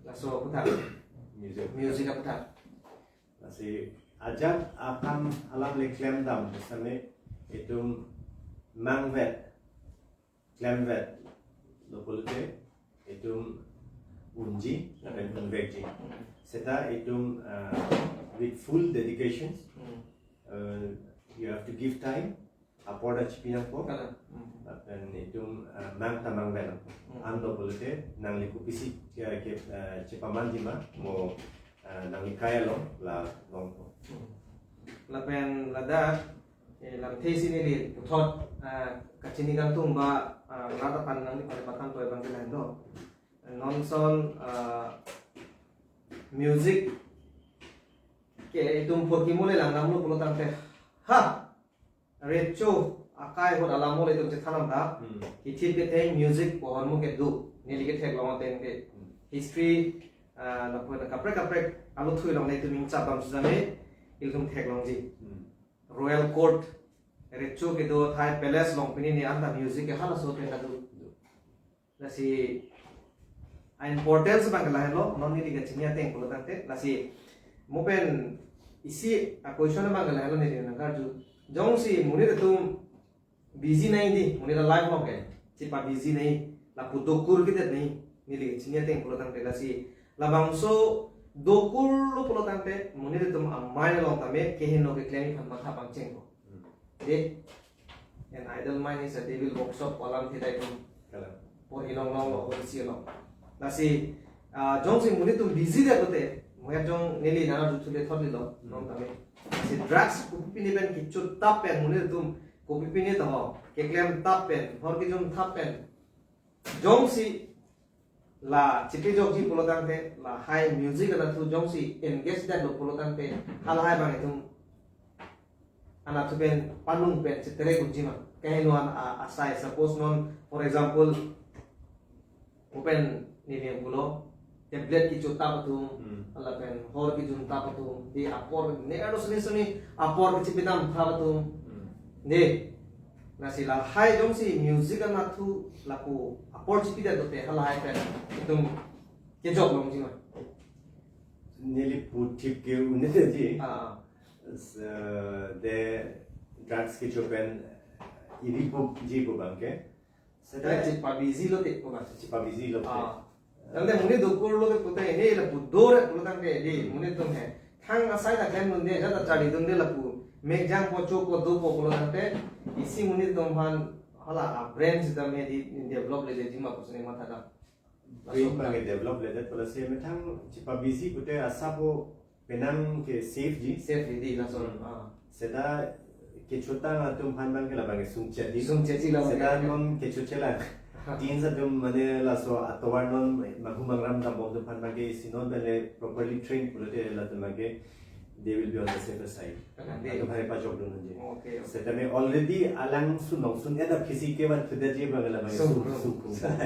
Laso aputhak, Music. Music aputhak. Lasi ajat akam alam le klem dam sitame itum mangvet, klemvet lo pulote itum unji lapen unvekji. Seta itum uh, with full dedication Hmm. uh, you have to give time, apor ta chipi nangpo. Kalang. Hmm. Lapen itum uh, mang ta mangvet nangpo. Hmm. Anlo pulote nangli kopisi ke, ke uh, chepamanji ma mo uh, nangli kai along la longpo. Hmm. Lapen ladak eh, lamthe si neli puthot ah, kachini kangtung ba ah, rat aphan nangli pare pathan toy bang ke lahenlo. Non son ah, music ke itum porki mole lang namlo pulo tangte ha recho akai hot alam mole itum chethan nang ta Hmm. kithip ketheng music pohon mo ke do neli ketheklong ateng ke Hmm. history ah, lapu kaprek kaprek alutthu along nelitum ingchap dam sitame ilitum theklongji. Hmm. Royal Court recho kedo athai palace along pini ni anta music ke halaso pen kado. Lasi a importance bang ke lahenlo, non neli kachini ateng pulo tangte, lasi mo pen isi a question bang ke lahenlo neli nangkarju. Jongsi monit atum busy nai di, monit a life along ke, chepa busy nai, lapu dokur kedet nai, neli kachini ateng pulo tangte, lasi labangso dokur lo pulo tangte, monit atum a mind along tame kehingno keklem aphan matha pangchengpo. Hmm. De, an idle mind is a devil workshop pu alamthe ta itum Kalang. porhi longlonglo, porhi si along. Lasi ah, jongsi monit atum busy det lote, mo ya jong neli nangkarju thule thot lilo, Hmm. non tame. Lasi drugs kopipine pen kichu tap pen monit atum kopipine to ho, keklem tap pen, hor kejun tap pen. Jongsi la chipejokji pulo tangte, lahai music anatthu jongsi engage det lo pulo tangte, halahai bang itum anatthu pen panung pen chetere kunji ma. Kaheno an a- asai, suppose non, for example, mo pen neli pulo, tablet kichu tap atum, Hmm. lapen hor kejun tap atum, di apor ne ado sini sini apor kechipidam tap atum. Hmm. De, lasi lahai jongsi music anatthu lapu apor chipidet lote halahai pen itum kejok longji ma. Neli puthip ke unit ji. Ah, S- uh, the drugs kecho pen iri pu ji pu bang ke. Seta chipabisi lote ko ba. Chipabisi lote. Ah. Tangte monit dokur lote pute he lapu dore pulo tangte di monit atum he. Thang asai ta klem dunde, jat ta charli dunde lapu. Mek jangpo chopo dopo pulo tangte isi monit atum aphan hala a brain sitame di develop lele jima pusine matha dam. Brain abang ke develop ledet pulo si methang chipabisi pute asap penang ke safe ji. Safe ji di lason. Hmm. Ah. Seta kechotang atum aphan abang ke labang ke sungchet di. Sungchet si labang seta ke. Non kechochelang. Teens atum mane laso atovar non manghu mangram dambom atum aphan abang ke si non bele properly trained pulote latum abang ke they will be on the safer side. Kalang di. Atum hari pajok dun je. Okay, okay. Seta me already alang sunong sun ada phisi kevan sudah je abang labang ke sung, sung, sung, sung.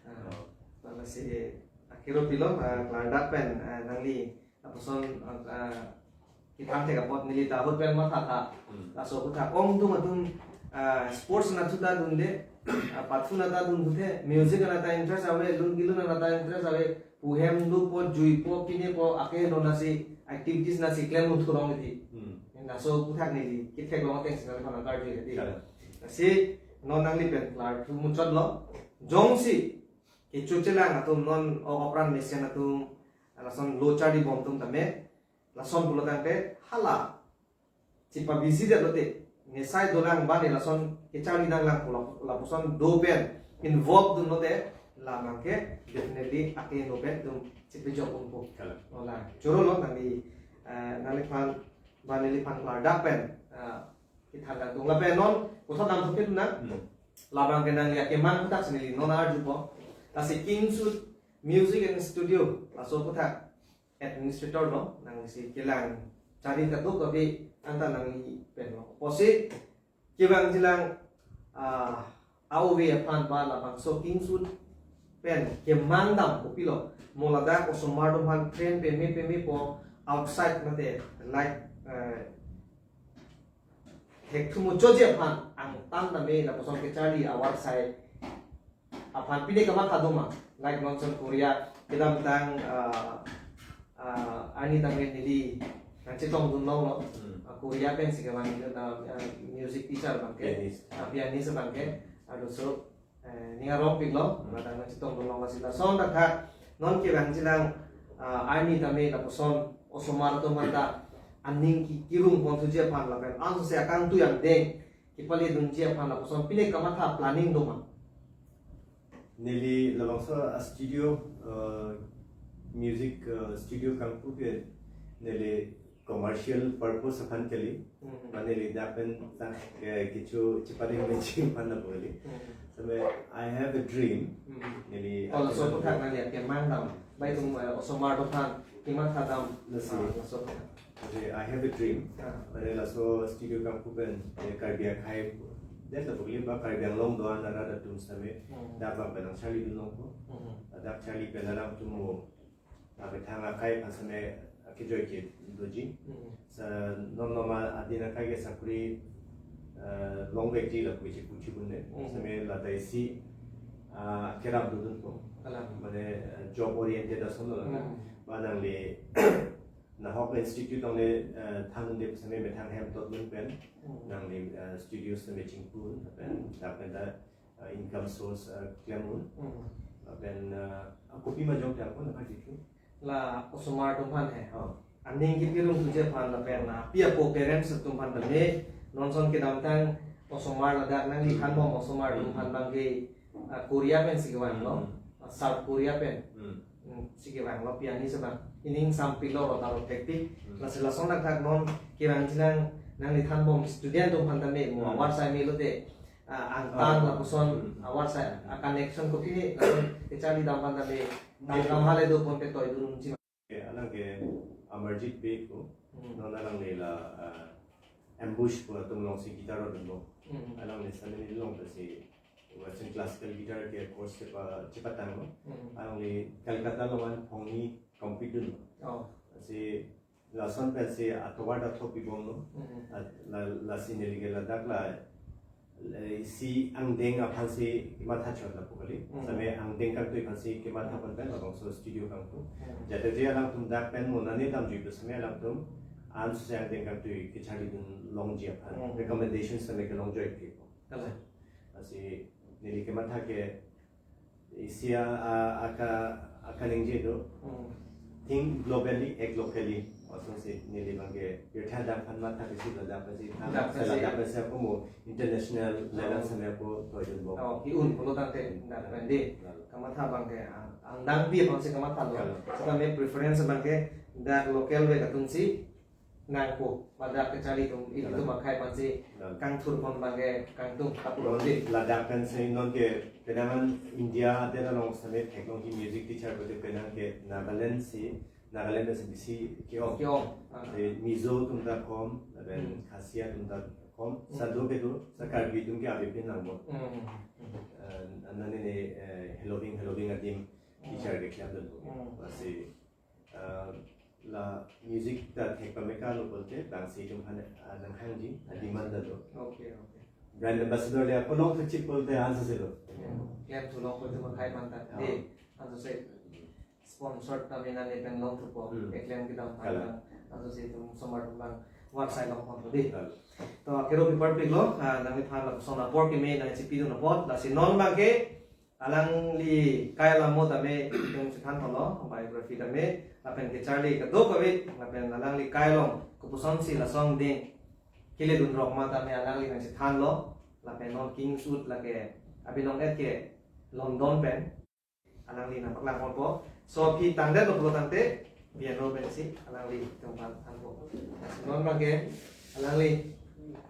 Ah. Oh. Lasi akiro pilo, ah, klardak pen, ah, nangli lapuson, ah, ah, kithan thek apot neli ta ahut pen matha tha. Hmm. Laso aputhak ongdung atum, ah, sports anatthu ta dunde, ah, pathu anatta dun thuthe, music anatta interest ave, lun kelun anatta interest ave, pu hem lupo, juipo, kinepo, ake no nasi activities nasi klem un thurong iti. Hmm. Laso aputhak neli kethek long ateng si nangphan karju iti. Kalang. Lasi non nangli pen klarthu muchot lo. Jongsi kechochelang atum non o apran mesen atum, lason lo charlibom atum tame, lason pulo tangte hala chipabisi det lote, nesai dolang bani lason kecharli nanglang pulo, lapuson do pen involve dun lote, labang ke definitely ake no pen dum chipejok unpo. Kalang. Ola choro lo nangli, eh, nangliphan, ba neliphan klardak pen, eh, kithan nangtung lapen non puthot nangthu pin nang. Hmm. Labang ke nangli akemang aputhak si neli non arjupo. Lasi King Sud Music and Studio laso aputhak administrator lo, nangsi kelang charli kadokave anta nangli pen lo. Pusi kevangjilang, ah, a-ove aphan ba labangso King Sud pen kemang dam kopilo, mo ladak osomar atum aphan train peme pemepo outside mate like, eh, thekthu muchotji aphan angtan tame lapuson kecharli awar sai aphan pine kamatha doma, like nonson Korea kedamtang, ah, ah, arni tame neli nangchetong dun longlo. Hmm. Ah, Korea pen si kevang, ah, music teacher abang ke. Pianist. Ah, pianist abang ke. Adoso, eh, ning arong piklo, hmm, ladak nangchetong dun long lasi lason dak non kevangjilang, ah, arni tame lapuson osomar atum anta aning ki kirung ponthuji aphan lapen ansose akangtui angdeng kepale dunji aphan lapuson pine kamatha planning doma? Neli labangso a-studio, uh, music, uh, studio kangpu ke neli commercial purpose aphan kali. Mhm. Mane neli dak pen tang ke kecho chipading benching aphan na boli. Mhm. Tame I have a dream. Mhm. Neli oh, laso akan aputhak nangli akemang dam. Bai atum, eh, osomar atum aphan kematha dam. Lasi. Ah, laso aputhak. Jadi, I have a dream. Ah. Pada laso studio kangpu pen, eh, Karbi akhei, dan lapu kali ba Karbi Anglong do-an arat atum sitame, hmm, dak abang pen nangcharli dun longpo. Hmm. Dak charli pen alangtum mo, ah, methang akhei aphan sitame, ah, kejoi ke doji. Hmm. Sa non non ma adin akhei ke sakuri, eh, longvekji lapu kechipu chibun ne. Hmm. Sitame lata isi, ah, kerap dodunpo. Kalang. Mane, eh, job oriented ason lo la. Hmm. Ba nangli nahok institute along le, eh, than unde pusitame methang hem tot dun pen, hmm, nangli, eh, studio sitame chingpun, pen, dak pen ta, eh, income source, eh, klem un. Hmm. Pen, eh, a kopi ma jong te ako na kajithu. La osomar atum aphan he. Oh. Aning kipirung thuji aphan lapen, ah, pi apo parents atum aphan tame, nonson kedamtang osomar ladak nangli, hmm, thanbom osomar atum aphan abang ke, ah, Korea pen si kevang lo, hmm, ah, South Korea pen. Hmm. Hmm, si kevang lo pianist abang. Ining sampik lo rota ro tektik. Hmm. Lasi lason dak non kevangjilang nangli thanbom student atum aphan tame mo, hmm, awar sai me lote, ah, angtan, oh, lapuson, hmm, awar sai, ah, connection kopine lason kecharli dam aphan tame, hmm, tangkam hale do ponte toi dun unji ma? Ke alang ke Amarjit Bey ko, hmm, non alangli la, ah, Ambush pu atum along si guitar rodunbom. Hmm. Alangli suddenly long ta si Western classical guitar ke course chepa, chepatanglo. Hmm. Alangli Calcutta along an phongni compete dunlo. Oh. Si lason pensi atovar ta thopibomlo. Hmm. La, la, lasi neli ke ladak la, la, isi angdeng aphan si kematha chot lapu kali. Hmm. Sitame angdeng kangtui aphan si kematha pon pen labangso studio kangpu. Hmm. Jatete alangtum dak pen mo nane damjui pusitame alangtum ansose angdeng kangtui kecharli dun longji aphan, hmm, recommendation sitame kelongjoi ke. Kalang. Lasi Neli kematha ke isi a, a, aka, akaningje do. Hmm. Think globally, act locally. Asonsi neli abang ke pirthe adang aphan matha ke si ladak pensi, Ladak pensi. ladak pensi ako mo international level Oh. sampai ako toidun bok. Oh, ki-un pulo tangte, Hmm. dak pen di. Lalu. Kamatha abang ke, ang, angdeng pi abang si kamatha lo. Lalu. Setame preference abang ke dak local ave atum si nangpo, ladak kacharli atum, Lalu. ilitum akhei aphan si Lalu. kangthur pon abang ke kangtung kapu Lalu, di. ladak pensi non ke penang India adet along setame theklongji music teacher pute penang ke Nagaland si, Nagaland pensi bisi ke-ong. Ke-ong. Ah. Eh, Mizo atum ta kom, lapen Hmm. Khasi atum ta kom, Hmm. sado kedo, sa Karbi atum ke abipin lang bo. Hmm. Eh, anani ne, eh, Heloving, Heloving adim Hmm. teacher keklem dun bo. Hmm. Lasi, eh, la music ta thek pame kalo pulote, bang si itum aphan, ah, nanghangji, ah, demand ta do. Okay, okay. Brand ambassador le ako longthekchit pulote ansose lo. Hmm. Klem thu long pulote ma khai man ta. Oh. De, ansose sponsor ta mina ne pen longthupo. Hmm. Eklem kedam aphan Kalang. lang. Ansose itum osomar atum lang varsai long pon di. Kalang. To, kero pi parpik lo, ah, nangliphan lapuson apor keme nangchipidun apot, lasi non abang ke, alangli kai alam mo tame itum chethan pon lo, biography tame, lapen kacharli kadokave, lapen alangli kai along, kopuson si lason ding, kele dun rok ma tame alangli nangchethan lo, lapen non King's Wood lake, abinong et ke London pen, alangli nangpaklang ponpo. So, pi tangdet lo pulo tangte, piano pensi, alangli itum aphan thanpo. Non abang ke, alangli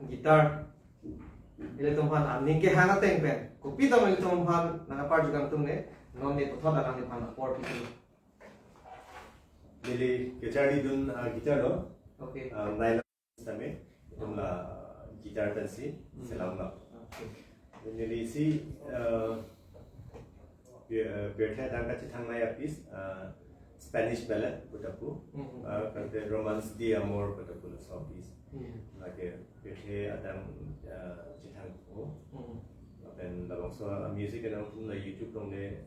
guitar, ilitum aphan aning kehang ateng pen. Kopi tame ilitum aphan nangpar jukang tung ne, non ne puthot alangliphan apor pi. Neli kacharlidun, ah, guitar lo. Okay. Ah, nai tame, itum la guitar pensi Hmm. selam lo. Okay. Neli si, eh, pi-, eh, pirthe adang kachethangnei a-piece, eh, Spanish ballad pu ta pu, Hmm. eh, kante Romance de Amor pu ta pu laso a-piece. Hmm. Lake pirthe adang, eh, chethangpo. Hmm. Lapen labangso a-music ke nangtum la YouTube along le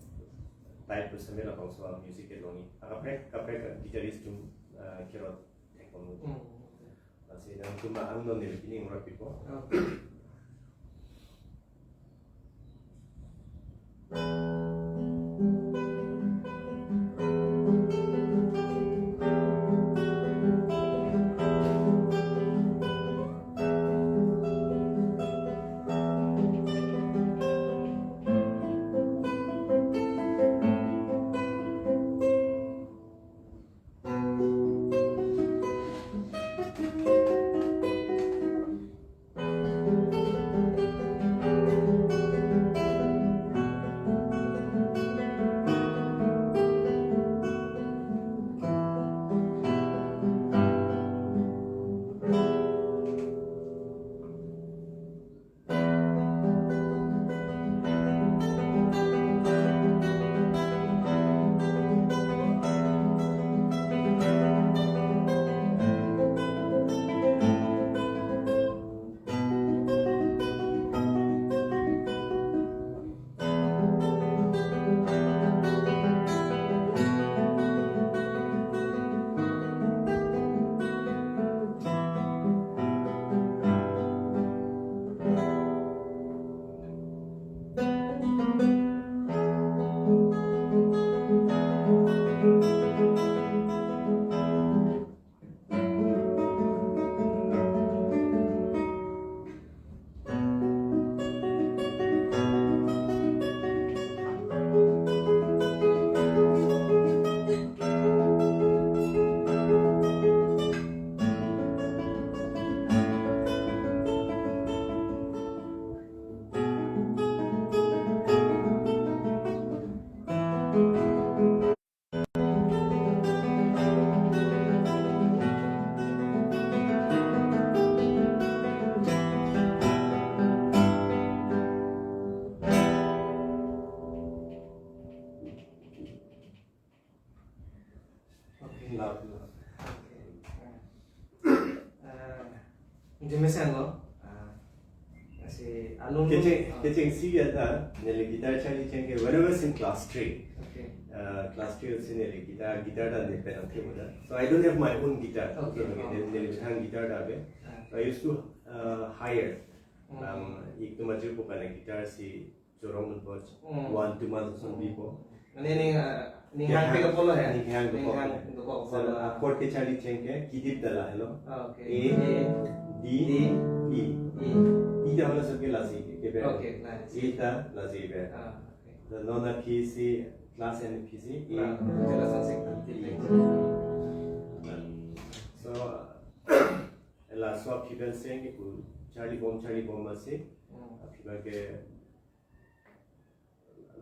type pu setame labangso a-music ke longji. Akaprek, kaprek guitarist atum, eh, kerot thek pon. Hmm. Lasi nangtum angno neli pining rat pipo. Okay. Okay. Love, love. Okay. Eh, jemesen lo. Ah, si alum Kecheng, ah. kechengsi ya ta, neli guitar charli cheng ke when I was in class three. Okay. Uh, class three si neli guitar, guitar ta neli pen angthe muda. So I don't have my own guitar. Okay. So, neli, neli methang guitar ta ave. Ah. So I used to, uh, hire. Hmm. Bang, ik tu maju ko kana guitar si Chorong nunpot. Hmm. One, two months or something po. Mane ning, ah, ning hang pe kapolo he? Ning hang dokok. Ning hang dokok. So, kapolo. Chord kecharli cheng ke, kidip dala helo. Ah, okay. A, A, D, D, E. E. E ta holo sabke lasi ke, ke ber. Okay, nice. A ta lasi ber. Ah, okay. So, non aphi si, class N aphi si, A. Ah, jelas asik. Hmm. So, laso aphi pen seng ke pu charlibom, charlibom masi. Hmm. Aphi abang ke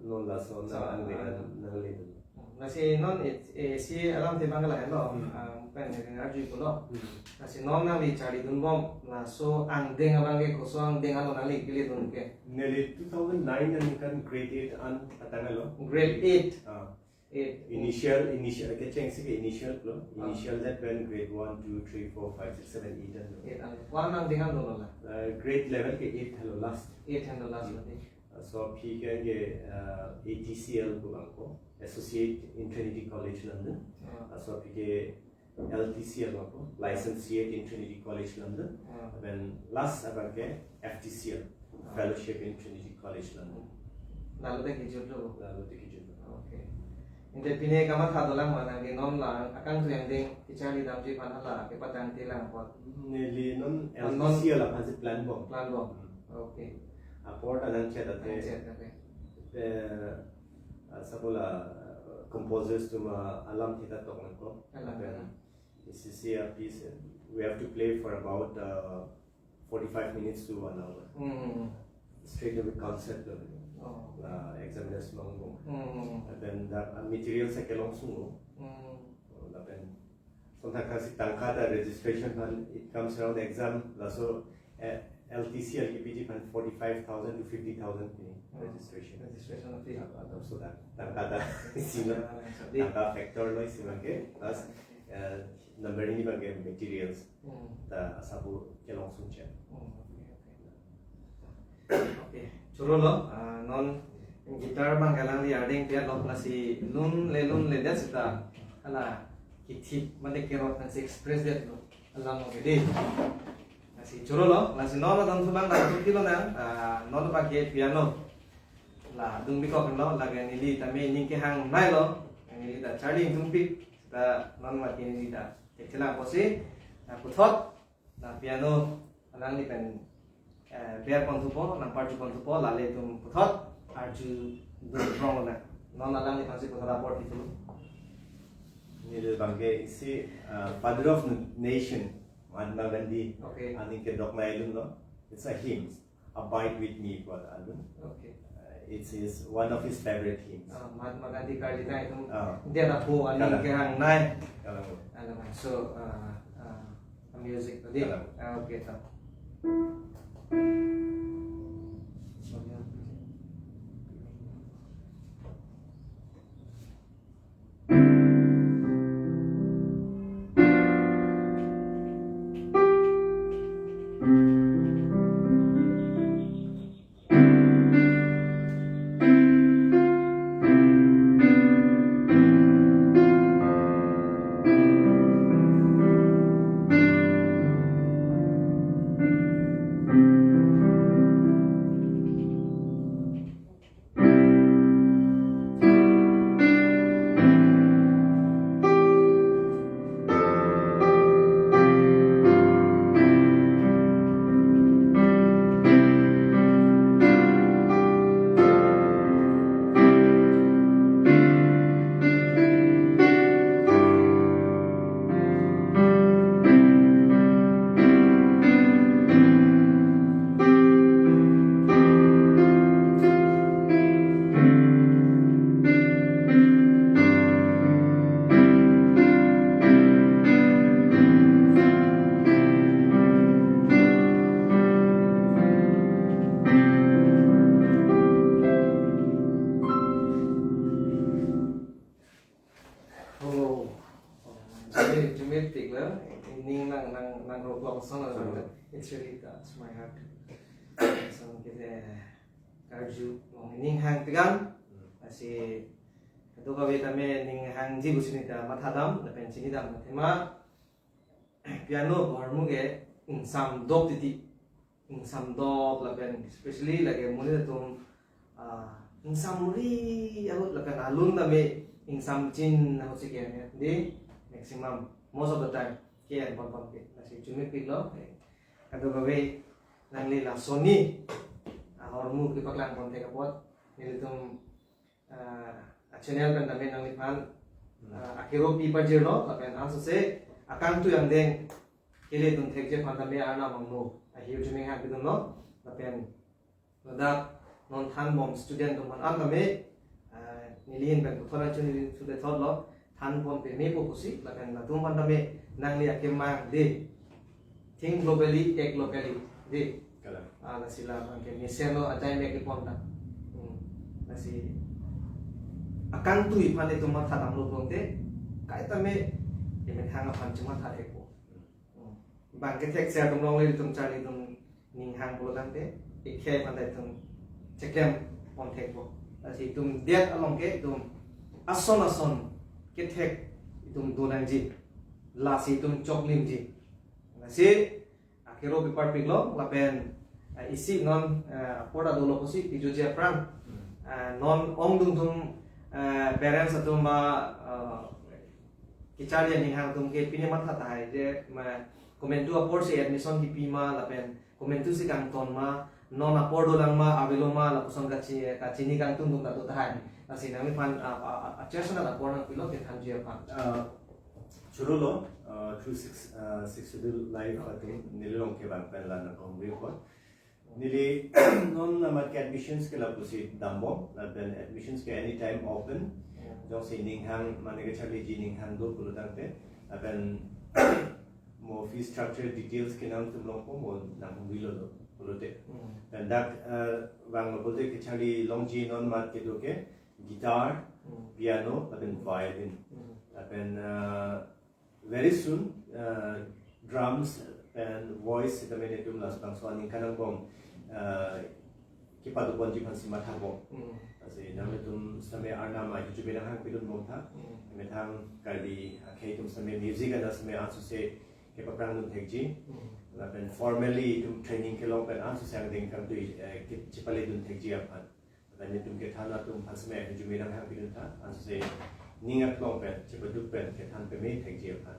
non laso so, nang angdeng ah, nangli. Lasi non it, eh, si alamthe abang ke lahelo. Hmm. Ah, pen, eh, arju pulo. Hmm. Lasi non nangli charlidunbom, laso angdeng abang ke koson angdeng alo nangli kiledun ke? Neli two thousand nine aningkan grade eight an atanglo. Grade eight? Ah. Eight. Initial, initial, kecheng si ke initial lo. Ah. Initial that when grade one, two, three, four, five, six, seven, eight an lo. Eight an. Ko-an angdeng an dolo la? Uh, grade level ke eight helo last. Eight helo last. Hmm. Lasi. Laso aphi ke, uh, A T C L pu abang ko, Associate in Trinity College London. Ah. Laso aphi ke L T C L pu abang ko, Licentiate in Trinity College London. Ah. Then last abang ke F T C L, ah, Fellowship in Trinity College London. Lalo te kejutlo. Lalo te kejutlo. Okay. Ante pine kamatha dolang ma nangli non la akangtui angdeng kecharli damji aphan hala kepatangte lang apot? Neli non, ah, non L T C L aphan si plan bom. Plan bom. Hmm. Okay. Apor ta nangchet ate. Nangchet ate. Eh, ah, sabola, ah, composers atum alamthe ta tok nangkok. Alam. Then, ah, isi isi a piece, eh, we have to play for about, uh, forty-five minutes to one hour. Hmm. Straight away concert lo. Oh. La examiners along lo. Hmm. And then the, uh, materials kelongsunlo. Hmm. Oh, lapen sontang kasi tangka ta registration aphan, it comes around exam, laso, eh, L T C L K P G aphan forty-five thousand to fifty thousand pini. Hmm. Registration. Registration fee. Ah, ah, so that tangka ta isi lo. Ah, so di- tangka factor lo isi abang ke. Plus, eh, number hini abang ke materials. Hmm. Ta asap pu kelongsun chot. Hmm, okay, okay. Okay, chorolo, ah, non guitar abang ke alangli ardeng piat lo, lasi lun le lun le det seta hala kithip mane kerot nangsi express detlo alam lo ke di. Lasi chorolo, lasi non adon thu abang nangtum pilo nang, ah, non abang ke piano. La dung bikok lo, lake neli tame ning kehang nai lo, neli ta charli ingtungpik, ta non mati neli ta. Kechelangpo si, ah, puthot, la piano alangli pen, eh, ber ponthupo, nangparju ponthupo, lale itum puthot arjudun prong lo na. Non alangliphan si puthot apor pithu. Neli abang ke isi, uh, Father of Nation, Mahatma Gandhi, okay, aning kedok nai alun lo. It's a hymn, Abide with Me pu alun. Okay. Uh, it's his, one of his favorite hymns. Ah, Mahatma Gandhi karli tang itum, ah, dia na po aning, kalang, kehang nai. Kalang. Alam, so, ah, ah, music tadi. Kalang. Ah, okay, ta. Oh, oh, jumit, jumit tik lo. Ning nang, nang, nang roklok song lo. Hmm. It's really touch my heart. So, kita karju, long ning hang tegang. Hmm. Lasi, kadokave tame ning hangji pusi neta mathadam, lapen chinidam athema. Piano ahormu ke ingsamdok titi. Ingsamdok lapen especially lake monit atum, ah, ingsamri ahut lapen alun tame ingsamjin ahut si ke-en ya. Di maximum, most of the time ke-en pon pon ke. Lasi chumepiklo. Eh, kadokave nangli lasoni ahormu kepaklang pon thek apot nelitum, ah, a-channel pen tame nangliphan, ah, akero pi pajirlo, lapen ansose akangtui angdeng kele dun thekji aphan tame Arnam angno ahiu chumeng hak pidunlo, lapen ladak non thanbom student atum aphan an tame, ah, neli ahin pen puthot achu neli chule thotlo, than pon pemepo pusi, lapen latum aphan tame nangli akemang de, think globally, act locally de. Kalang. Ah, lasi la abang ke mesenlo ajai me kepon ta. Hmm. Lasi akangtui aphan itum matha damlo pulote, kaita me, emethang aphan chematha thekpo. Hmm. Bang kethek ser atum along le itum charli atum ninghang pulo tangte, ikhei aphan ta itum cheklem pon thekpo. Lasi itum det along ke itum ason ason kethek itum donangji. Lasi itum choklimji. Lasi akero pi parpiklo, lapen, eh, isi non, eh, apor ta dolo pusi pijuji aphrang. Hmm. Eh, non ongdung atum, eh, parents atum ba, eh, kecharli aning hang atum ke pine matha tahai je ma komantu apor si admission kipi ma, lapen komantu si kangton ma, non apor dolang ma, avelo ma, lapuson kachi-, kachini kangtung atum ta do tahai. Lasi nangliphan, ah, ah, ah, a-church na apor nangpilo kethanji aphan. Ah, chorolo, ah, through six, ah, Sixth Schedule Live atum neli along ke bang pen la nangkahumri apot. Neli non amat ke admissions ke lapusi dambom, lapen admissions ke anytime open. Yeah. Jongsi ninghang, mane kecharliji ninghang do pulo tangte, lapen mo fee structure details ke nangtum longpo, mo nanghumrilo do pulote. Hmm. Lapen dak, eh, vanglo pulote kecharli longji non amat kedo ke guitar, Hmm. piano, lapen violin. Hmm. Lapen, eh, very soon, eh, drums and voice sitame netum labangso aningkan angbong, eh, kepado ponji aphan si mathapon. Hmm. Lasi nanglitum sitame Arnam ahiu chumeng hang pidunbom tha. Hmm. Emethang Karbi akhei atum sitame music ana sitame ansose kepaklang dun thekji. Hmm. Lapen formally itum training kelong pen ansose angdeng kangtui, eh, ke-, chepale dun thekji aphan. Lapen netum kethan atum aphan sitame ahiu chumeng hang pidun tha, ansose ning aklong pen, chepaduk pen kethan peme thekji aphan.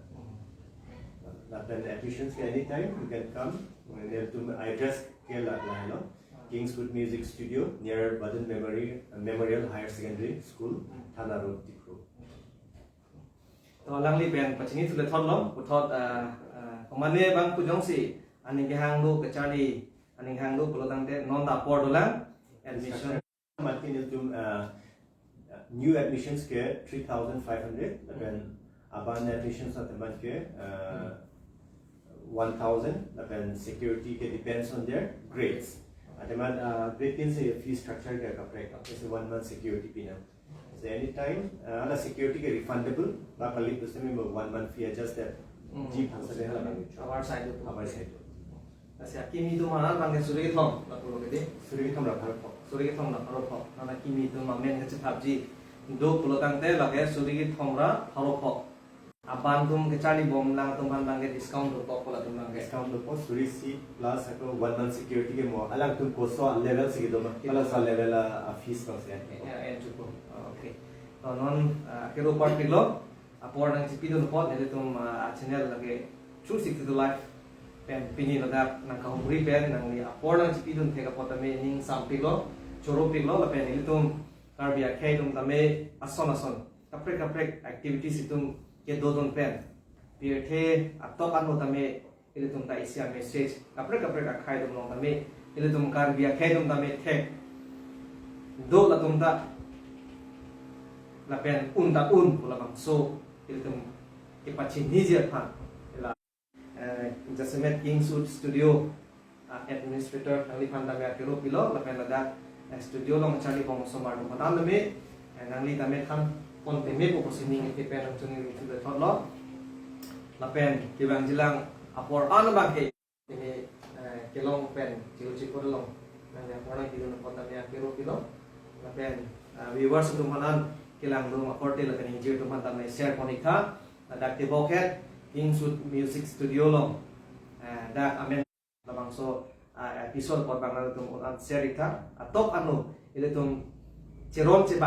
Lapen admissions ke anytime you can come. Netum address ke la, lahelo. Kingswood Music Studio near Vadun Memorial, Memorial Higher Secondary School, Thana Road, Diphu. To alangli pen pachini thule thotlo, puthot, ah, ah, komane bang pu jongsi aning kehang do, kecharli aning hang do pulo tangte non ta apor dolang, admission. Amat ke netum, uh, new admissions ke three thousand five hundred, lapen aban admissions atum amat ke, uh, one thousand, lapen security ke depends on their grades. Atum amat, uh, grade tin si fee structure ke kaprek, isi one month security pinang. So anytime, uh, ala security ke refundable, ba kali pusitame mo one month fee adjust that. Hmm. Ji phansa de hala bang. Our side to. Our side to. Lasi akimi atum aphan abang ke suri kethom lapulo ke di. Suri kethom ra pharo pho. Suri kethom ra pharo pho. Non akimi atum amen kachethapji do pulo tangte lake suri kethom ra pharo pho. Aban atum kecharlibom lang atum aphan abang ke discount do pho, pu latum abang ke. Discount do pho, suri isi plus ako one month security ke mo. Alangtum koso level si kedo ma. Kedo. Alangso level a, a fees bang si. Ya, ya, cukup. Oh, okay. To non, ah, akero parpiklo, apor nangchipidun apot, nelitum, ah, channel lake True Sixty-two Live pen pini ladak nangkahumri pen nangli apor nangchipidun thek apot tame ning sampiklo, choropiklo, lapen nelitum Karbi akhei atum tame ason ason kaprek kaprek activities itum kedodun pen pirthe atok ano tame ilitum ta isi a-message kaprek kaprek akhei atum along tame, ilitum Karbi akhei atum tame thek do latum ta lapen un ta un pu labangso ilitum kepachiniji aphan. Ila, eh, jasemet Kingswood Studio, ah, administrator nangliphan tame akero pilo, lapen ladak, eh, studio along charlibom osomar atum aphan tame, eh, nangli tame than pon pemepo pusi ning isi pen nangchini ruchu bethotlo. Lapen kevangjilang apor an abang ke ini, eh, kelong pen chiru chipur along nangli apor nangpidun apot tame akero pilo. Lapen, eh, viewers atum aphan an kelang dun akorte lapen ingjir atum aphan tame share pon-ik tha. Ladak tebokhet Kingswood Music Studio along, eh, dak amen labangso, ah, episode apot bang nangtum un-an share-ik tha. Atok ano ilitum cheron chebak